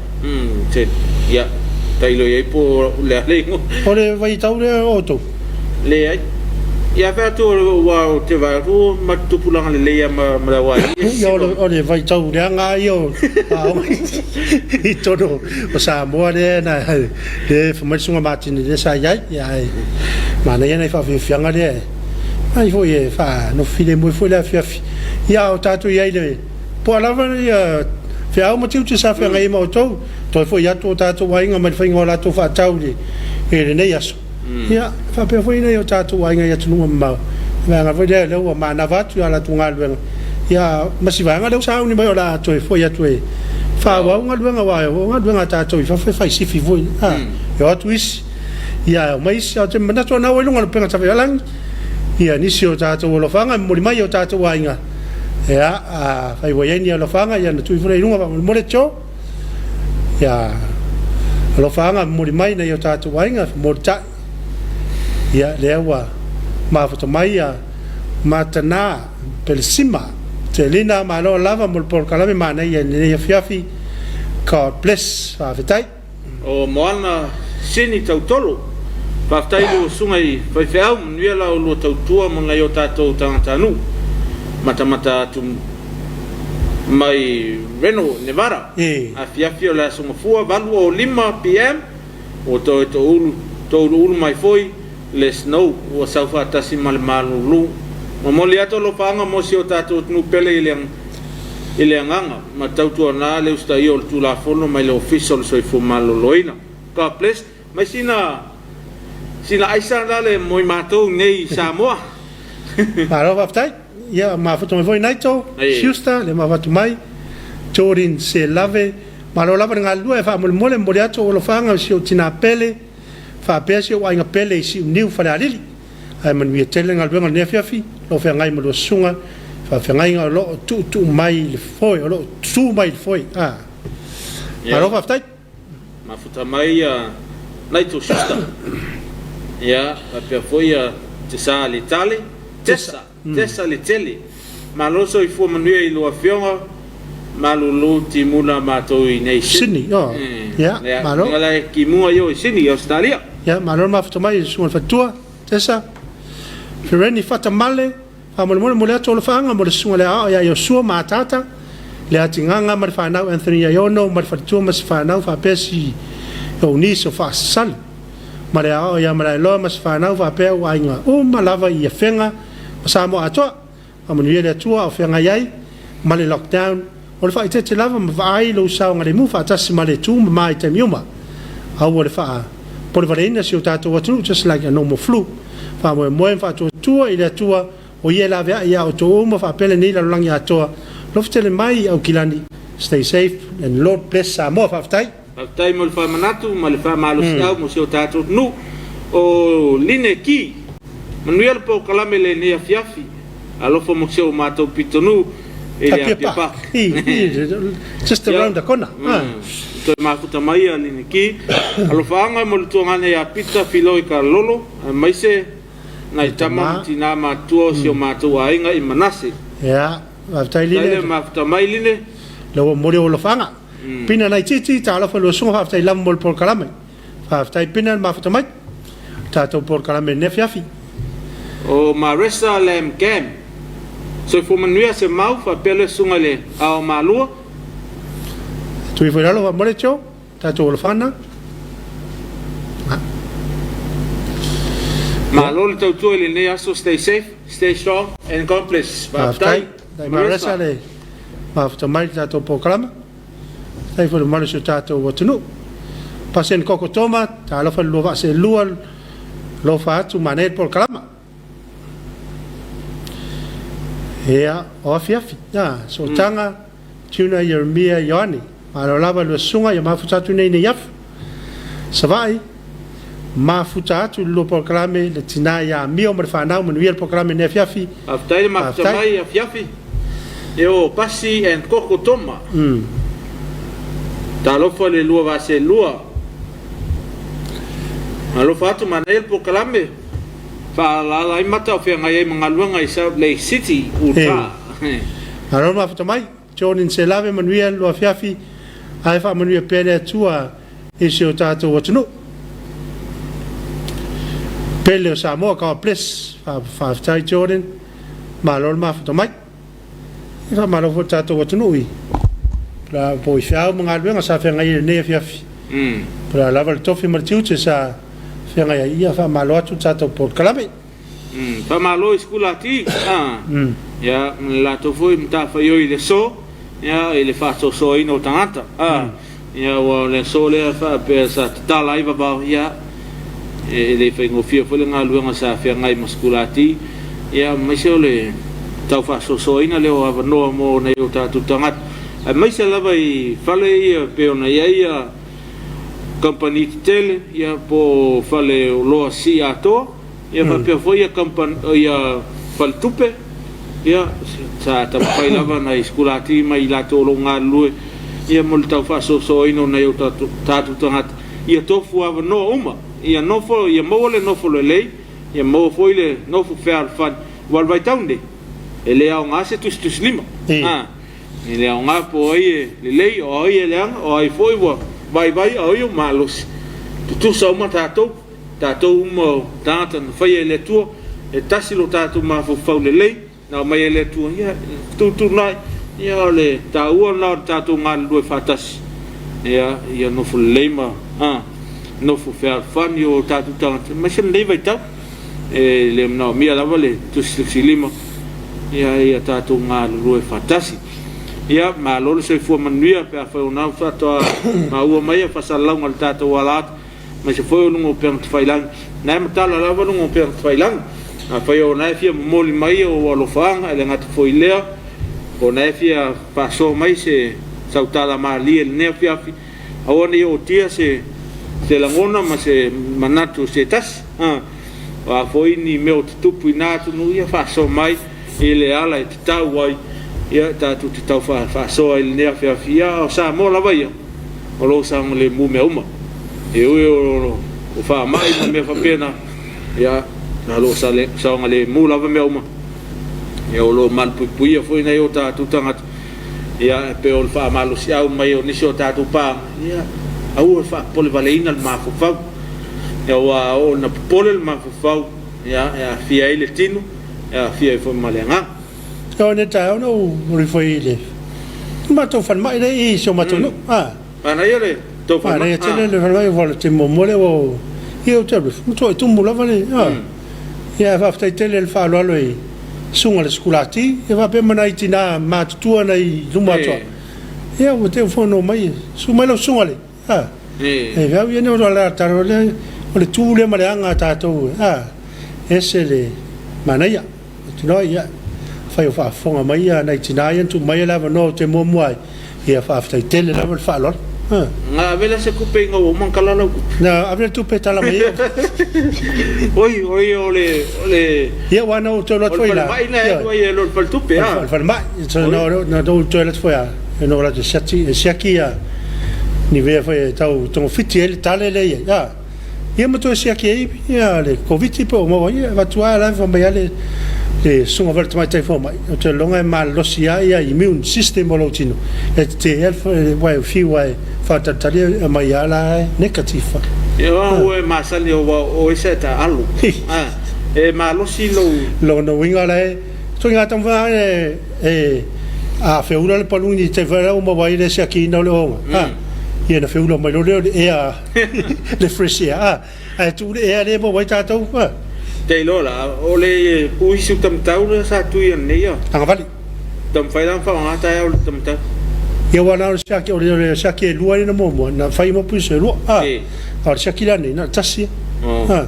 Se, ia, tailo i ai po o le a le igoa. O le vaitau lea o outou? Leai. Ia fai atu aua ou te vaai atu ma te tupulaga lelei lava ma le auaii e Ia o le vaitau leaga lava ia o aoga i totonu o Samoa lea na lea fai mai le Susuga Matini lea sa i ai. Ia ae manaia nai faafiafiaga lea ai foi e faanofo filemu ai foi le afiafi. Ia a o tatou i ai i le po o a lava ia feau ma tiute sa feagai ai ma outou, toe foi atu o tatou aiga mai le faiga o latou faatau i lenei aso. Ia, faapea foi nai o tatou aiga i atunuu e mamao, vaega foi lea, lea ua manava atu i a latou galuega, ia, ma si vaega lea ua sauni mai o le a toe foi atu e faaauau galuega, aua o galuega a tatou i fafo e fai sifi foi, a, e o atu isi, ia, e omai isi. Ae ou te manatu o lena ua i luga o le upega tafaialagi, ia, nisi o tatou alofaga e momoli mai i o tatou aiga, ia, afai ua i ai ni alofaga, ia ona tuu ifo lea i luga faamolemole, Joe. Ia alofaaga momoli mai nai o tatou aiga molitai. Ia lea ua mafuta mai ia Matana Pelesima Telina malo lava mo le polokalame manaia i lenei afiafi. God bless. Faafetai. O Moana Sini Tautolo. Faafetai i lua susuga i faifeau, manuia la ulua tautua mo nai o tatou tagatanuu. Matamata atu mai Reno, Nevada, afiafi o le Aso Gafua, 8:05 PM, ua toe touluulu mai foi le snow ua sau faatasi ma le malulu. Momoli atu alofaaga mo si o tatou atunuu pele i le agaga ma tautuana le usitaia o le Tulafono mai le Ofisa o le Soifua Maloloina. God bless. Mai sina sina aisa la le moi matou nei i Samoa. Malo faafetai. Ia mafuta mai foi Naito, Schuster, le mafatu mai, Jordan Selave, malo lava le galulue ae faamolemole momoli atu ou alofaga i si ou tina pele faapea si ou aiga pele i Siuniu Falealili. Ae manuia tele le galuega o lenei afiafi, o lo o feagai ma lua susuga i faafeagaiga o lo o tuutuu mai i le foe, o lo o tu mai i le foe. Ah. Malo faafetai. Mafuta mai ia Naito Schuster, ia faapea foi ia Tesa Letale, Tesa, Tesa Letele. Malo soifua manuia i lua afioga, malulu timuna matou i nei Sydney. Sydney, oh. Ia, malo. Ia, la kimuga io i Sydney, Australia. Ia, malo le mafuta mai i le susuga i le faletua, Tesa. Fereni Fatamale, Faamolemole momoli atu alofaaga mo le Susuga le Aoao ia Iosua ma Ataata, le Atigaga ma le fanau Anthony Aiono ma le faletua ma si fanau faapea si ou niece o Faasalu ma le Aoao ia Malaeloa ma si fanau faapea ou aiga uma lava i Afega ma Samoa atoa. Faamanuia le Atua a o feagai ai ma le lockdown. O le faaeteete lava ma vaai lou saogalemu faatasi ma le tu mama i taimi uma. Aua le faa polevaleina si o tatou atunuu just like a normal flu. Faamoemoe ma faatuatua i le Atua o Ia e laveai ia outou uma faapea lenei lalolagi atoa. Alofa tele mai Aukilani. Stay safe and Lord bless Samoa. Faafetai. Faafetai mo le faamanatu ma le faamalosiau mo si o tatou atunuu. O Line Ki. Manuia le polokalame i lenei afiafi. Alofa mo si o matou pitonuu i le Apia Park. Just around the corner. Toe mafuta mai a Line Ki. Alofaaga mo le tuagana ia Pita Filoi Kalolo, aemaise nai tama ma tinā matutua o si o matou aiga i Manase. Ia, faafetai Faafetai Line. le mafuta mai Line. Lea ua momoli ou alofaaga. Pina Naititi, talofa i lua susuga, faafetai lava mo le polokalame. Faafetai Pina le mafuta mai. Tatou polokalame i lenei afiafi. O Maressa Lam Gam. Soifua manuia Semau faapea le susuga i le Ao Malua. Tuu ifo i lalo faamole Joe, tatou alofana. Malo le tautua i lenei aso stay safe, stay strong and God bless. Faafetai. Faafetai Maressa le mafuta mai i le tatou polokalame. Faafetai foi i le mamalu o si o tatou atunuu. Pasene Koko Toma, talofa i le lua vaa seelua, alofa atu, manaia le polokalama. Ia, o afiafi, a, sootaga, Tuna Ieremia Ioane, malo lava i lua susuga, ia mafuta atu nei nei afu. Savaii, mafuta atu i le lua polokalame, le tina ia Amio ma le fanau, manuia le polokalame nei afiafi. Faafetai le mafuta mai afiafi e o Pasi and Koko Toma. Talofa le lua vaa seelua. Alofa atu manaia le polokalame. Faaalaala ai mata o feagai ai ma galuega i Salt Lake City, Utah. Malo le mafuta mai. Jordan Selave manuia le lua afiafi ae faamanuia pea le Atua i si o tatou atunuu. Pele o Samoa God bless. Faafetai Jordan. Malo le mafuta mai. E faamalo foi le tatou atunuu i la po i feau ma galuega sa feagai ai i lenei afiafi. Po o le a lava le tofi ma le tiute sa feagai ai, ia faamalo atu le tatou polokalame. Faamalo i sikulati, ia, ma le latou foi matafaioi i le aso, ia, i le faasoasoaina o tagata. Ia, aua o le aso lea faapea sa tatala ai vavao, ia, e le faigofie foi le galuega sa feagai ma sikulati, ia, aemaise o le tau faasoasoaina lea o avanoa mo nai o tatou tagata, aemaise lava i fale ia pei ona i ai ia kamupani tetele, ia, po o fale oloa sii atoa. Ia faapea foi ia company ia faletupe ia sa taumafai lava nai sikulati ma i latou o lo o galulue ia mo le tau faasoasoaina o nai o tatou tagata ia tofu avanoa uma ia nofo ia maua le nofo lelei ia maua foi le nofo fealofani aua o le vaitau lenei e le aoga se tusitusilima a e le aoga po o ai e lelei o ai e leaga o ai foi ua vaivai a o ai ua malosi tutusa uma tatou. Tatou uma o tagata na faia e le Atua, e tasi lo tatou mafaufau lelei na aumai e le Atua, ia fetuutuunai, ia o le taua lena o le tatou galulue faatasi, ia ia nofo lelei ma a nofo fealofani o tatou tagata, aemaise lenei vaitau e le manaomia lava le tusitusilima, ia ia tatou galulue faatasi. Ia malo le soifua manuia pe afai o lena faatoa maua mai ia faasalalauga o le tatou ala atu. Aemaise foi o luga o upega tafailagi. Na e matala lava luga o upega tafailagi. Afai o na e fia momoli mai ou alofaaga, e le gata foi i lea, o na e fia faasoa mai se sautala malie i lenei afiafi, aua ne i ootia se se lagona ma se manatu o se tasi. O a foi ni mea o tutupu i na atunuu, ia faasoa mai i le ala e tatau ai, ia tatou te tau faasoa i lenei afiafi. Ia, o Samoa lava ia. o lo o saogalemu mea uma. E ui o faamai ma mea faapena, ia, o lo o saogalemu lava mea uma. Ia, o lo o malupuipuia foi nai o tatou tagata. Ia, e pei o le faamalosiau mai o nisi o tatou paaga, ia, aua le faapopolevaleina le mafaufau. Ia, aua a oo ina popole le mafaufau, ia, e aafia ai le tino, e aafia ai foi ma le agaga. O nei taeao na ou momoli foi i le matou falemai lea i si o matou nuu. Manaia le tou falemai. Manaia tele le falemai aua o le taimi muamua lea ua ia ou te alu ifo, matuai tumu lava le Ia ae faafetai tele i le faaaloalo i susuga i le sikulati ia faapea ma nai tina matutua nai luma atu ia ua te i ua fono mai, susu mai lau susuga le E feau ia nei o le tala lea o le tu lea ma le aga a tatou ese le manaia. Tinoa ia, afai o faafofoga mai ia nai tina ia na tuu mai le avanoa ou te muamua ai, ia faafetai tele lava le faaaloalo. Na ave lea se tupe ina ua uma ona tala lau tupe. Na ave le tupe e tala mai ai. Oi, oi, o le, o le. Ia, aua na ou toe alu atu foi i la. O le falemai na e alu ai e le faletupe, a. O le falemai. Na ou toe alu atu foi lava, na ou alu atu e siaki, e siaki ia. ni mea foi e tau togafiti ai le tale lea i ai, a, ia ma toe siaki ai ia le Koviti po o maua ai, ia avatu lava la e fai mai lava le le susuga foi a le tamaitai fomai, ou te lagona e malolosi lava ia immune system o lou tino e tetee ai le aua e fiu lava e faatalitali e aumai lava la e negative. Ia ua e masani aua o oe sa e taaalo, a, e malosi lou. Lona uiga la e ituaiga taumafai lava e a feula le paluni i le taimi foi lea ua maua ai le siakiina o le oga, a, ia ona feula mai loa lea o le ea, le fresh air, a, ae tuu le ea lea e maua ai tatou, a. Te iloa la, o le puisi o Tamatau lea sa tui ananei a. Agavali. Taumafai la ona faaaoga taeao i le Tamatau. Ia aua na o le siaki, o le siaki e lua ia na muamua, na fai uma puisi e lua, a, a o le siaki la nei, na o le tasi ia, a.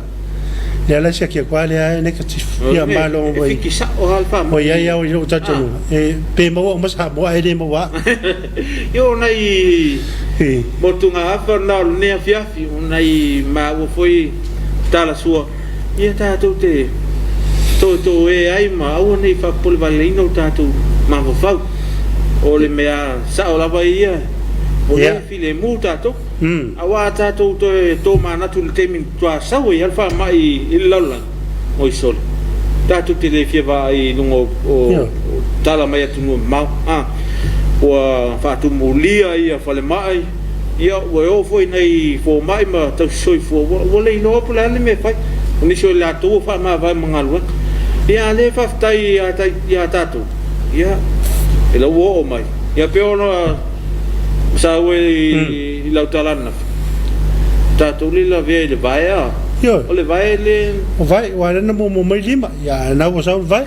Lea la e siaki atu lava lea e negative. Ia malo E fiki sao lava le faamai. Ua i ai au i lou talitonuga, e pe maua uma Samoa ae le maua au. Ia o nai motugaafa na o lenei afiafi, o nai maua foi talasua, ia tatou te toetoe ai ma aua ne i faapolevaleina o tatou mafaufau. O le mea sao lava ia, o lea e filemu tatou. Aua a tatou toe tomanatu i le taimi na faatoa sau ai lava le faamai i le lalolagi, oi sole, tatou te le fia vaai i luga o tala mai atunuu e mamao. A, ua faatumulia ia falemai, ia ua oo foi i nai fomai ma tausisoifua ua le iloa po o le a le mea e fai. O nisi o i latou ua faamavae ma galuega. Ia a o lea e faafetai ia tatou, ia e la ua oo mai. Ia pei ona saua i lau tala ananafi, tatou le lavea i le vae a. Ioe. O le vae le. O vae, aua lea na muamua mai lima, ia a na ua sau le vae.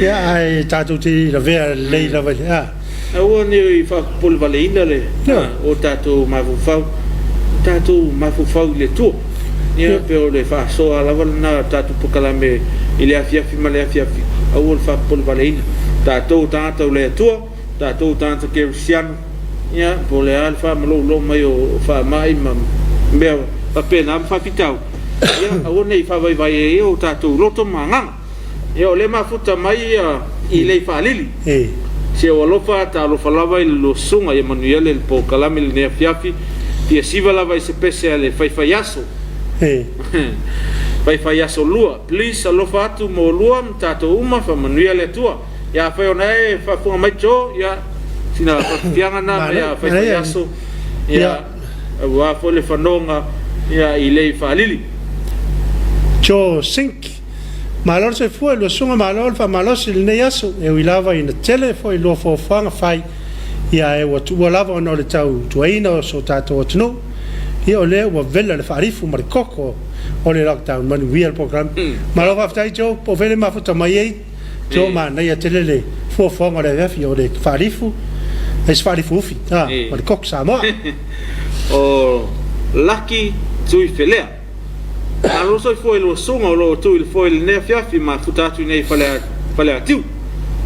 Ia ae tatou te le lavea lelei lava i le a. Aua ne i faapolevaleina le o tatou mafaufau, tatou mafaufau i le Atua. Ia pei o le faasoa lava lena o le tatou polokalame i le afiafi ma le afiafi, aua le faapolevaleina. Tatou o tagata o le Atua, tatou o tagata kerisiano, ia po o le a le faamaloulou mai o faamai ma mea faapena ma faafitauli, ia aua ne i faavaivai ai o tatou loto ma agaga. Ia o lea e mafuta mai i lei faalili. Si ou alofa, talofa lava i le lua susuga, ia manuia le polokalame i lenei afiafi. Fia siva lava i se pese a le faifaiaso. Faifaiaso lua. Please alofa atu mo lua ma tatou uma, faamanuia le Atua. Ia afai ona e faafofoga mai Joe, ia sina faafiafiaga na mai a faifaiaso. Ia aua foi le fanoga ia i lei faalili. Joe Sink. Malo le soifua i lua susuga malo le faamalosi i lenei aso e ui lava ina tele foi lua fuafuaga fai ia ae ua tuua lava ona o le tau tuaina o so tatou atunuu ia o lea ua vela le faalifu ma le koko o le lockdown manuia le polokalame malo faafetai Joe po o fea le mafuta mai ai Joe manaia tele le fuafuaga o le afiafi o le faalifu e se faalifu ufi ma le koko Samoa. O Lucky Tuifelea. Malo soifua i lua susuga o lo o tu i le foe i lenei afiafi ma futa atu i nei Faleatiu.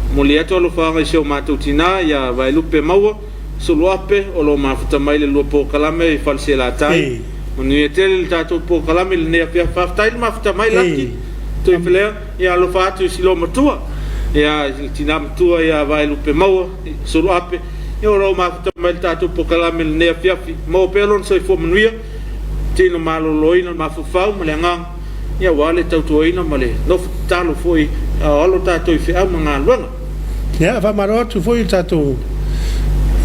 Momoli atu alofaaga i si o matou tina ia Vaelupe Maua Suluape o lo o mafuta mai le lua polokalame i Faleselata'i. Manuia tele le tatou polokalame i lenei afiafi. Faafetai le mafuta mai Lucky Tuifelea. Ia alofa atu i si lo matua ia le tina matua ia Vaelupe Maua Suluape ia o lo o mafuta mai le tatou polokalame i lenei afiafi. Maua pea lona soifua manuia. Tino maloloina le mafaufau ma le agaga, ia aua le tautuaina ma le nofo tatalo foi a o alo tatou i feau ma galuega. Ia, faamalo atu foi i le tatou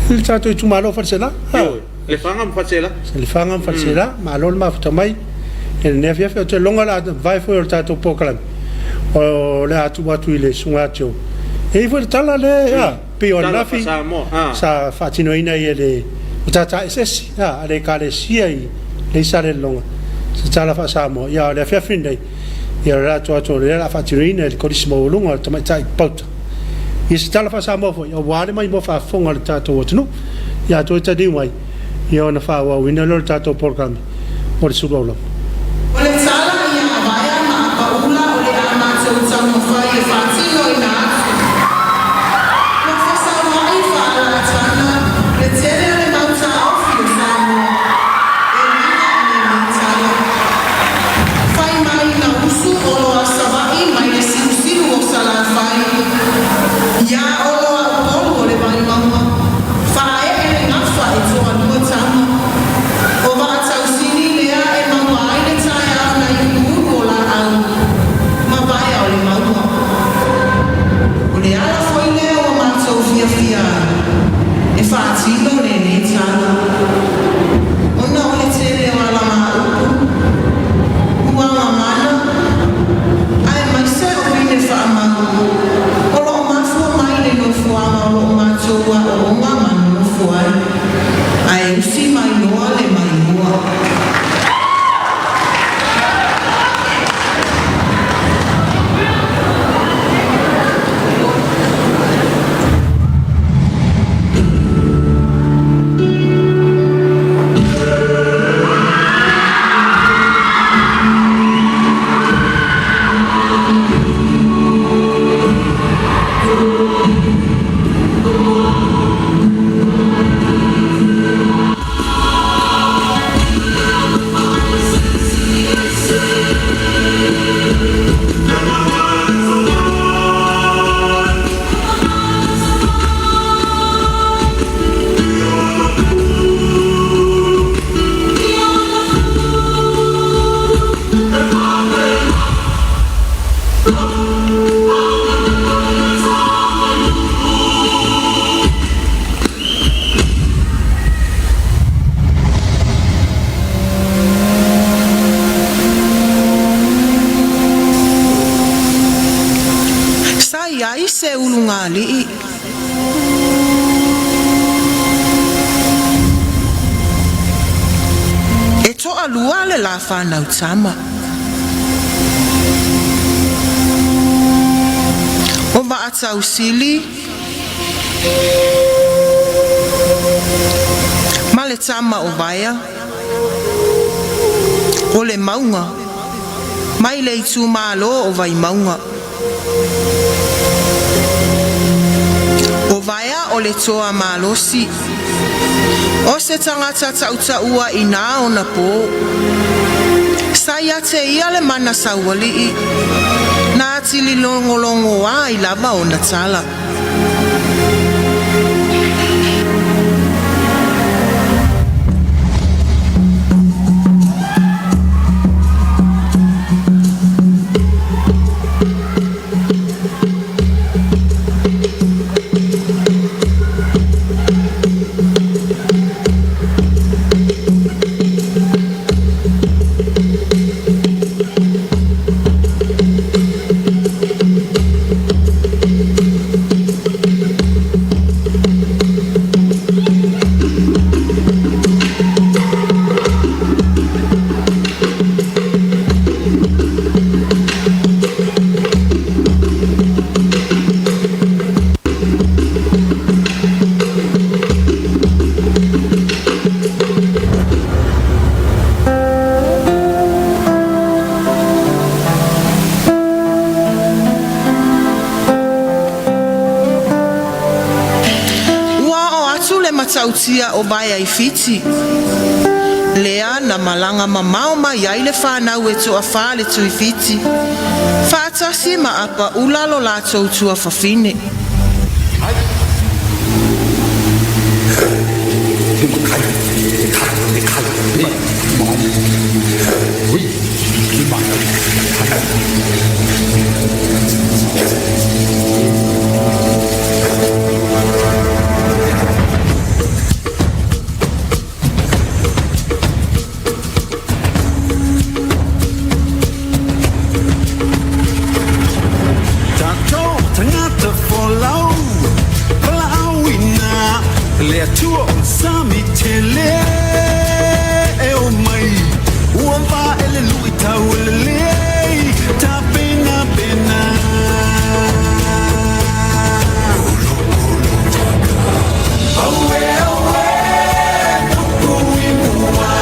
i le tatou itumalo o Faleselā. Ioe, Lefaga ma Faleselā. Lefaga ma Faleselā, malo le mafuta mai i lenei afiafi. Ou te lagona o le a vae foi o le tatou polokalame o le a tuu atu i le susuga ia Joe. E i ai foi le tala lea, pei o ananafi sa faatinoina ai e le Matata Eseese a le Ekalesia i lenei Salelologa se tala faa-Samoa. Ia, o le afiafi lenei, ia o le a tuu atu o lea o le a faatinoina e le Kolisi Maualuga o le Tamaitai Pauta ia se tala faa-Samoa foi aua le maimoa faafofoga a le tatou atunuu. Ia a toe taliu mai, ia ona faaauauina lea o le tatou polokalame o le sulu aulama. O le tala ia Vaea ma Apaula o le a matou taumafai e faatinoina atu. Ua fesauai faaalalatana le tele o le mau taofi o Samoa e uiga i lenei tala. Fai mai na usu Olo a Savaii mai le silusilu o Salafai, iā Olo a Upolu o le Vaimauga, faaee le gafa e toalua. le la fanau tama. O Vaatausili ma le tama o Vaea, o le mauga, mai le itumalo o Vaimauga. O Vaea o le toa malosi, o se tagata tautaua i nā ona pō. Sa ia te ia le mana saualii, na atili logologoa ai lava ona tala. Ua oo atu le matautia o Vaea i Fiti, lea na malaga mamao mai ai le fanau e toafā le Tuifiti, faatasi ma Apaula lo latou tuafafine. Tatou tagata folau, valaauina le Atua o le sami tele e o mai. Ua vae le luitau e lelei, tapenapena. Auē, auē, tupu i mua,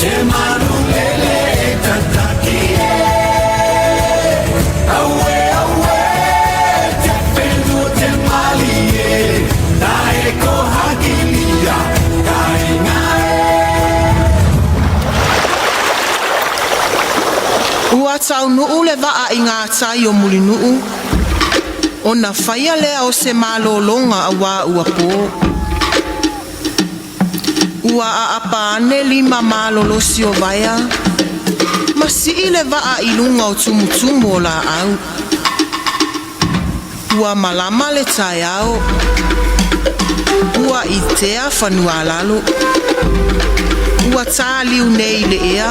te manulele e tataki e. Auē, auē, te whenua te malie, na e ko hakilia, kainga e. Ua taunuu le vaa i ngā tai o Mulinuu, ona faia lea o se malōlōga auā ua pō. Ua aapa ane lima malolosi o Vaea, ma sii le vaa i luga o tumutumu o laau. Ua malama le taeao, ua itea fanualalo. Ua tāliu nei i le ea,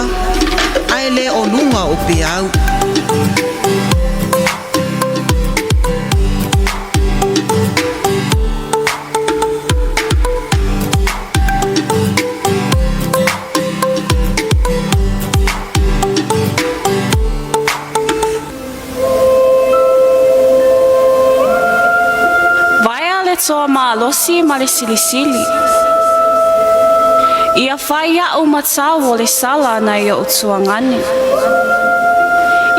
ae le o luga o peau. Vaea le toa malosi ma le silisili. Ia fai a'u matau o le sala nai o'u tuagane.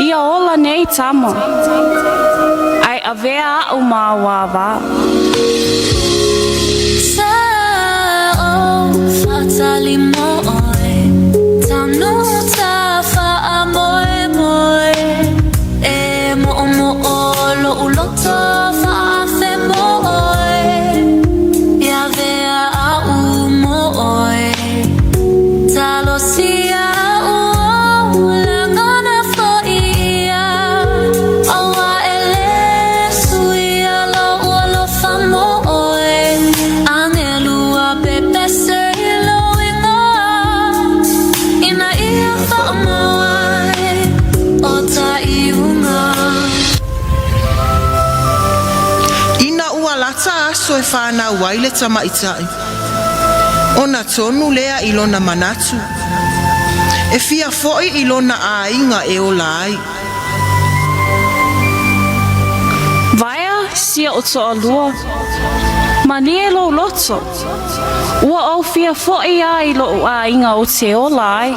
Ia ola nei tama, ae avea a'u ma auāvā. Ina ua lata aso e fanau ai le tamaitai, ona tonu lea i lona manatu. E fia fo'i i lona aiga e ola ai. Vaea si o'u toalua. Malie lou loto. Ua ou fia fo'i a i lo'u aiga ou te ola ai.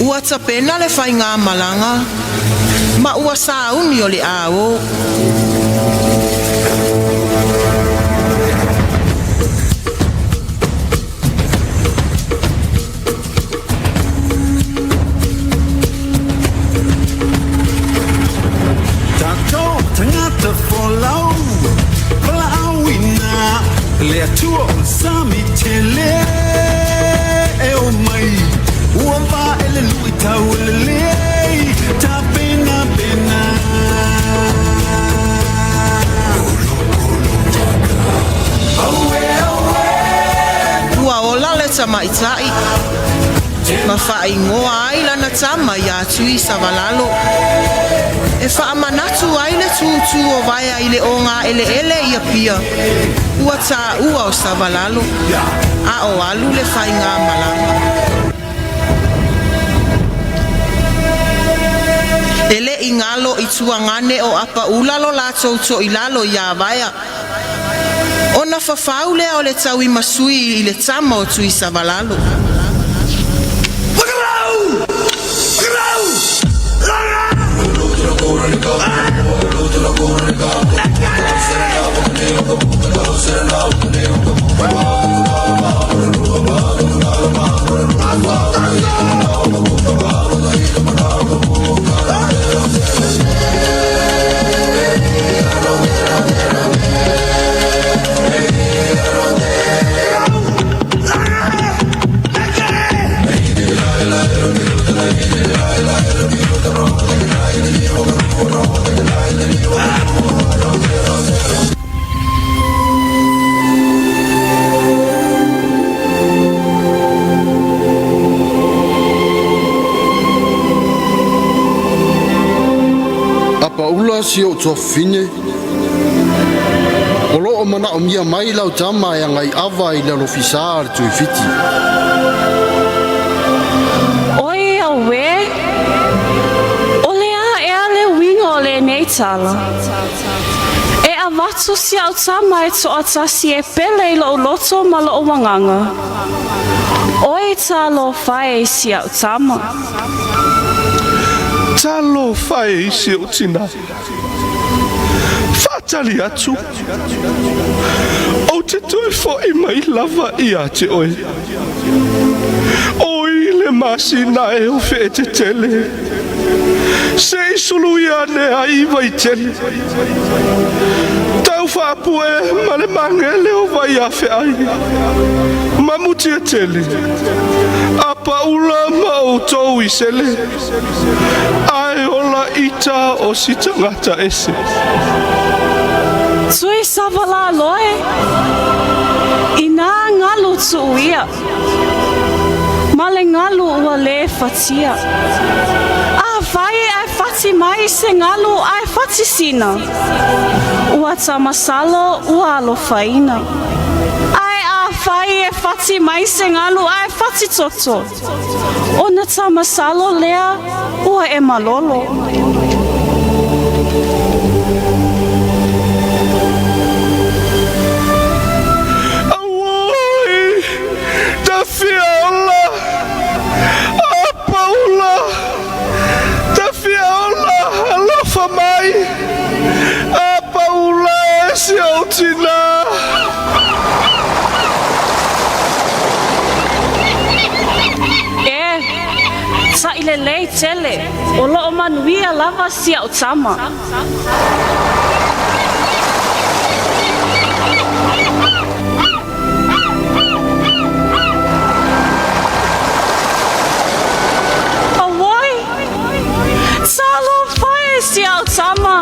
Ua tapena le faigamalaga ma ua sauni o le a o. Tatou tagata folau valaauina le Atua o le sami tele e o mai ua vae le luitau e lelei tapenapena. Ua ola le tamaitai ma faaigoa ai lana tama iā Tuisavalalo e faamanatu ai le tūtū o Vaea i le ogaeleele i Apia. Ua taua o Savalalo a o alu le faigamalaga. E le i galo i tuagane o Apaula lo latou toilalo iā Vaea. Ona fafau lea o le tauimasui i le tama o Tuisavalalo. Apaula si ou tuafafine, o lo o manaomia mai lau tama e agai ava i le alofisa a le Tuifiti. Oi auē! O le a ea le uiga o lenei tala? E avatu si a'u tama e toatasi e pele i lo'u loto ma lo'u agaga. Oi talofa e i si a'u tama! Talofa e i si ou tinā! Faatali atu, ou te toe fo'i mai lava ia te oe. Oi le masina e o Feetetele, se i suluia ane ai Vaitele. Tau faapue ma le magele o Vaiafeai, ma Mutiatele, Apaula ma outou i Sele, ae ola ita o si tagata ese. Tuisavalalo e, inā galu tuu ia, ma le galu ua lē fatia. Afai ae fati mai se galu ae fati sina, ua tamasalo ua alofaina. Ae afai e fati mai se galu ae fati toto, ona tamasalo lea ua e malolo. Auoi! Tafia ola! Apaula! Tafia ola! Alofa mai! Apaula e si ou tinā! O lo o manuia lava si a'u tama. Auoi! Talofa e si a'u tama!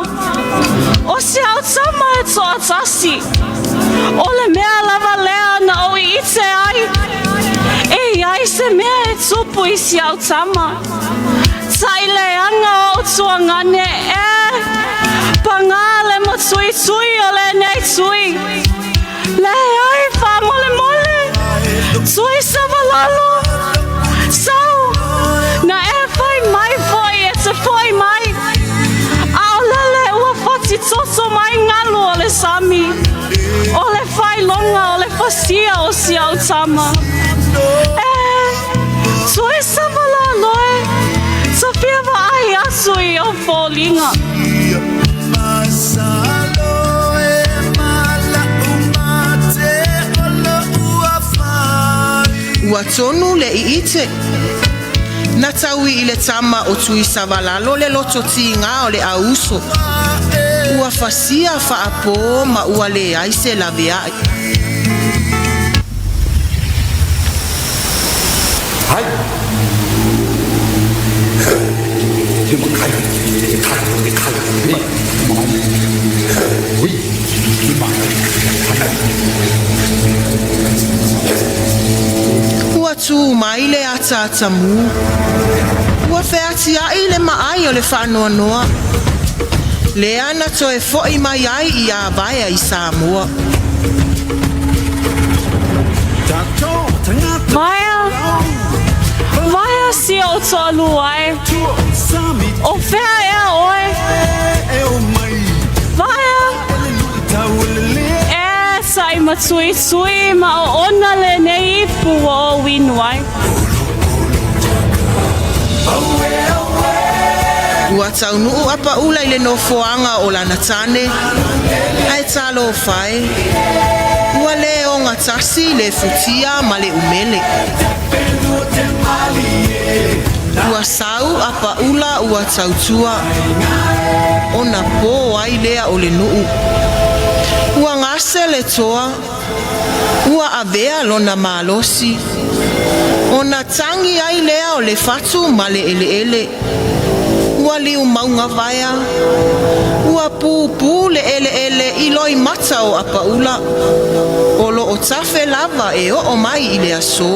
O si a'u tama e toatasi! O le mea lava lea na ou i'ite ai, e i ai se mea e tupu i si a'u tama. Taʻileaga o'u tuagane e! Pagā le matuitui o lenei tui! Leai faamolemole! Tuisavalalo! Sau! Na e fai mai foi e te fo'i mai, a o lele ua fatitoto mai galu o le sami, o le faailoga o le fasia o si a'u tama. E! Tuisavalalo e! Ta fia vaai atu i ou foliga. Ua tonu le i'ite. Na taui i le tama o Tuisavalalo le loto tigā o le auuso. Ua fasia faapō ma ua leai se laveai. Ua tū mai le ataatamū. Ua featia'i le maai o le faanoanoa. Lea na toe fo'i mai ai iā Vaea i Samoa. Vaea, Vaea si o'u toalua e, o fea ea oe? Vaea, e sa'i matuitui ma oona lenei ipu ua ou inu ai. Ua taunuu Apaula i le nofoaga o lana tane, ae talofa e, ua le ogatasi le futia ma le umele. Ua sau Apaula ua tautua, ona pō ai lea o le nuu. Ua gase le toa, ua avea lona malosi, ona tagi ai lea o le fatu ma le eleele. Ua liu mauga Vaea, ua pupū le eleele i loimata o Apaula, o lo o tafe lava e oo mai i le asō.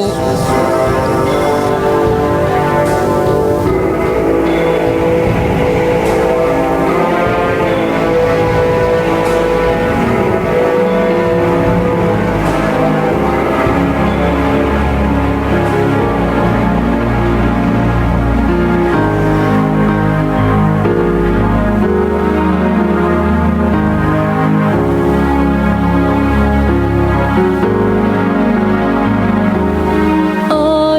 O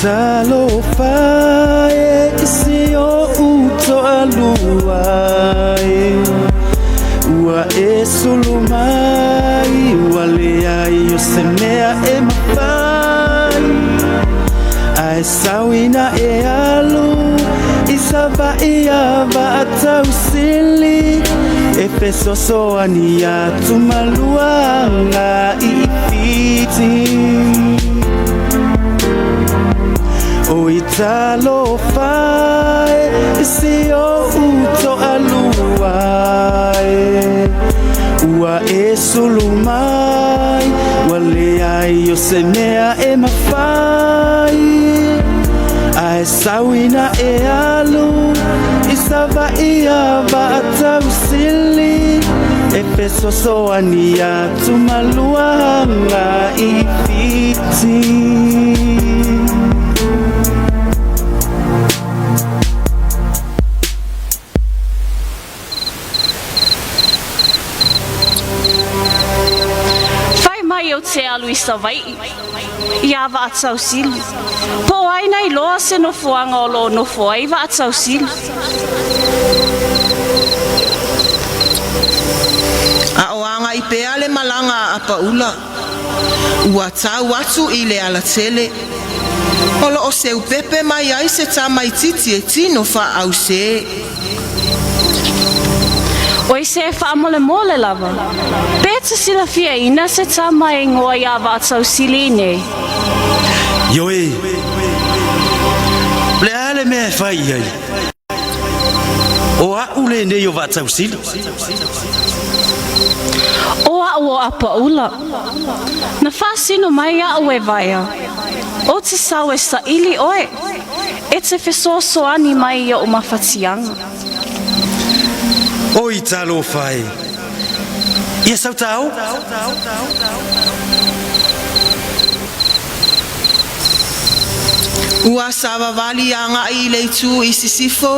Talofa e i si oʻu toalua e, Ua e sulu mai, ua leai o se mea e mafai, Ae sau ina e alu i Savaii iā Vaatausili, E fesoasoani atu ma lua agai i Fiti. Oi talofa e i si oʻu toalua e, Ua e sulu mai, ua leai o se mea e mafai, Ae sau ina e alu i Savaii iā Vaatausili, E fesoasoani atu ma lua agai i Fiti. Fai mai ou te alu i Savaii, iā Vaatausili. Po o ai na iloa se nofoaga o lo o nofo ai Vaatausili. A o agai pea le malaga a Apaula, ua tau atu i le alatele. O lo o seupepe mai ai se tamaititi e tino faaause. Oi se faamolemole lava, pe e te silafiaina se tama e igoa iā Vaatausili nei? Ioe, o le a le mea e fai i ai? O a'u lenei o Vaatausili. O a'u o Apaula. Na faasino mai a'u e Vaea, ou te sau e saili oe, e te fesoasoani mai i o'u mafatiaga. Oi talofa e! Ia sau tāo! Ua savavali agai i le itu i sisifo,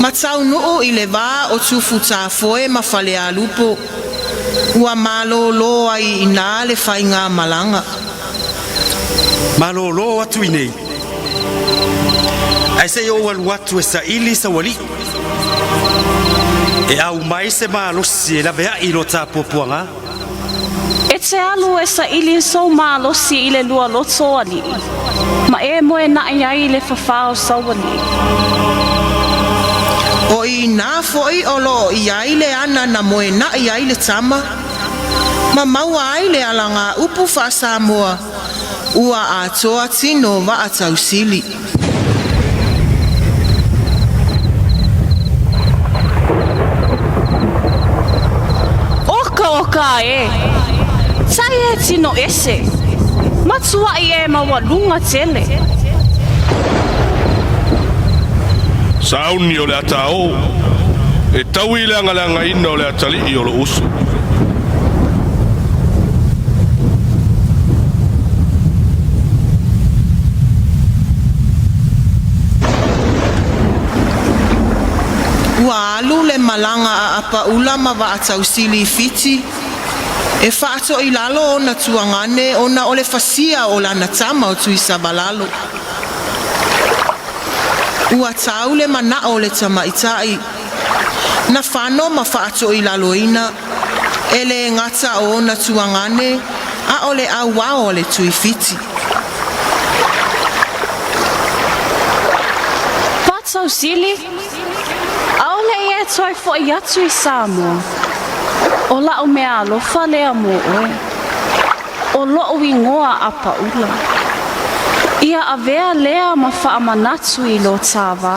ma taunuu i le va o Tufutafoe ma Falealupo. Ua malōlō ai i inā le faigamalaga. Malōlō atu i inei, ae se i ou alu atu e saili sau alii, e aumai se malosi e laveai i lo tā puapuaga. E te alu e saili sou malosi i le lua loto o alii, ma e moenaʻi ai i le fafā o sau alii. O i inā foi o lo o i ai le ana na moenaʻi ai le tama, ma maua ai le alagaupu faa-Samoa ua atoa tino Vaatausili. Oka oka e! Tai e tino ese! Matuaʻi e maualuga tele! Sauni o le ata o, e taui i le agaleagaina o le atalii o lou uso. Ua alu le malaga a Apaula ma Vaatausili i Fiti e faatoilalo ona tuagane ona o le fasia o lana tama o Tuisavalalo. Ua tau le manaʻo o le tamaitai, na fano ma faatoilaloina, e lē gata o ona tuagane a o le auao a le Tui Fiti. Vaatausili, ʻAʻole e toe foʻi atu i Samoa. ʻO laʻu mea alofa lea mō ʻoe. ʻO loʻu igoa Apaula. Ia avea lea ma faamanatu i lo tā wā.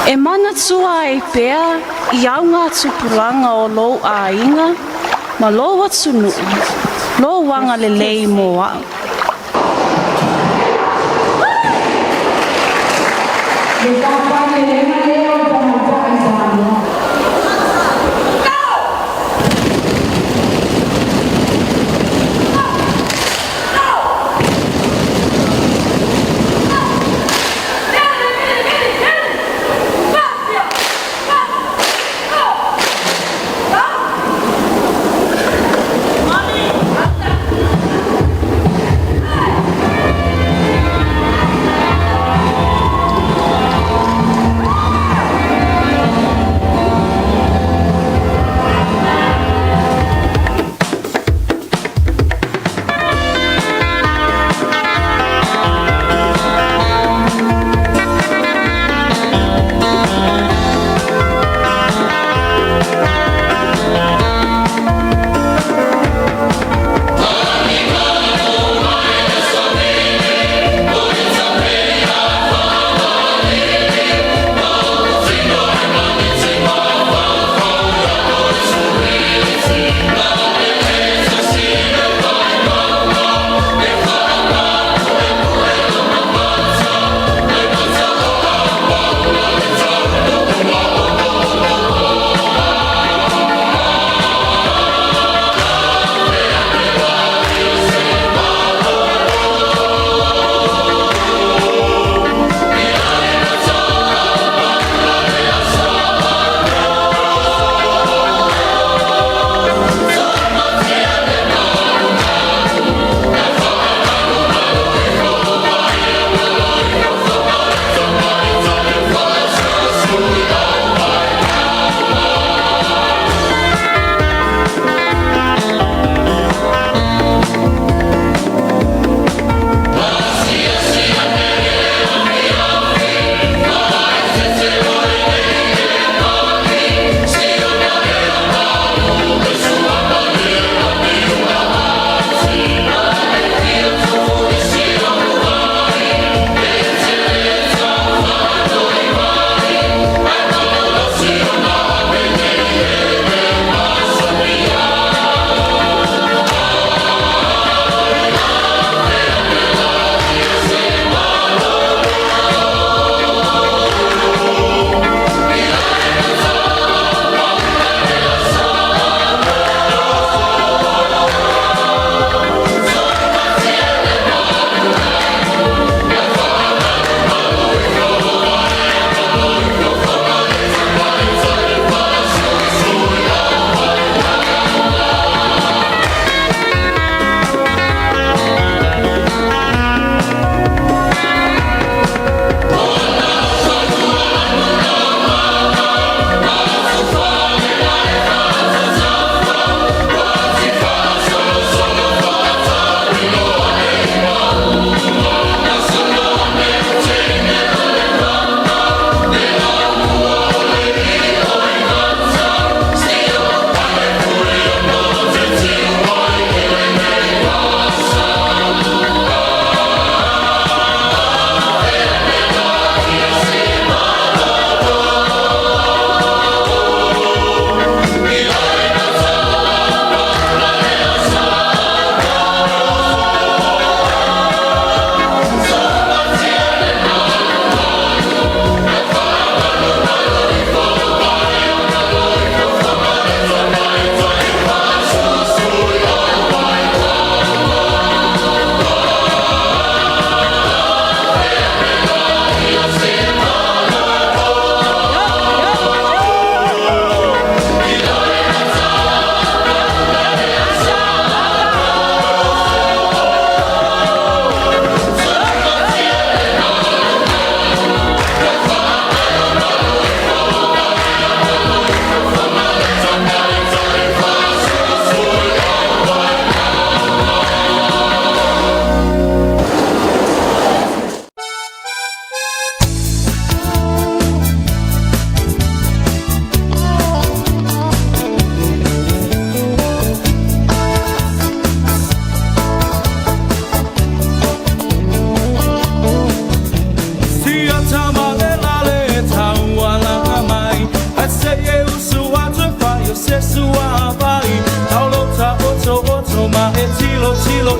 E manatua ai pea i au ngā tupulaga o lou ʻāina ma lou atunuu, lou agalelei mō aʻu. Le tapaelelega lea o tamaitai Samoa.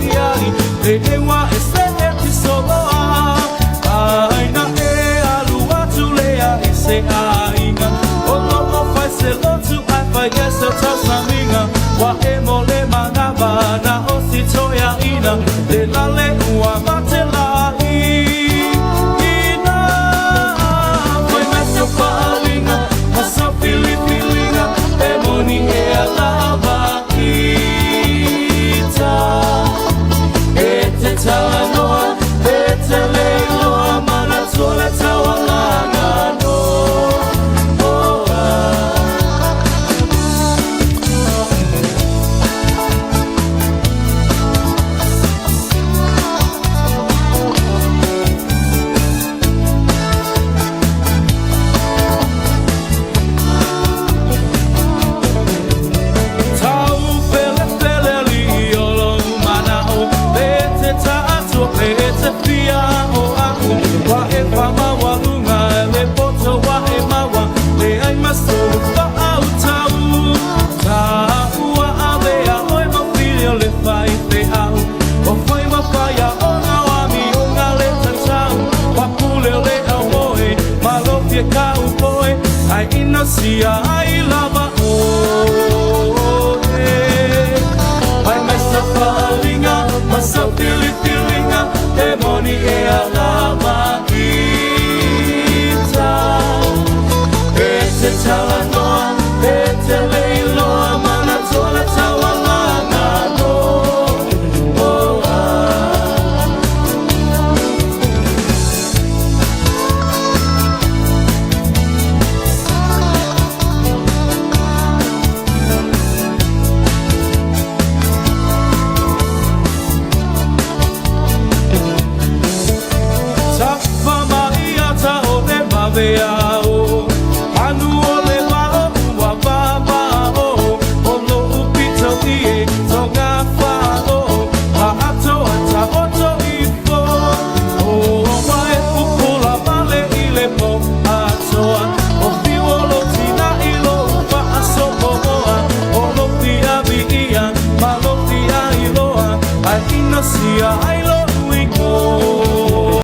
i ai le ewa e se e tisoloa. Aina e alu atu lea i se aiga o loo fai se lotu ai fai e se tausamiga ua e mo le manava na o si toeaina le lale ua matelai ina fai mai sau faaaliga ma sau filifiliga e moni ea lava ita e te talanoa e te leiloa manatua le taualaga no oh, ah. Tau pele pele li o lo manao le te taatua pe te fia o aku wa e whamawaluga le poto wa e maua le ai maso fa au tau ta ua avea oi mawhili o le whai te au o whai mawhaia o ngā wami o ngā le tatau wa pule o le au moe malofia ka upoe ai inosia ai lava oe Ai mai sa faaaliga ma sa filifiliga e moni e alava ita e te talanoa e te leiloa manatua le taualaga no oh, ah. Tapa mai ata o le mawea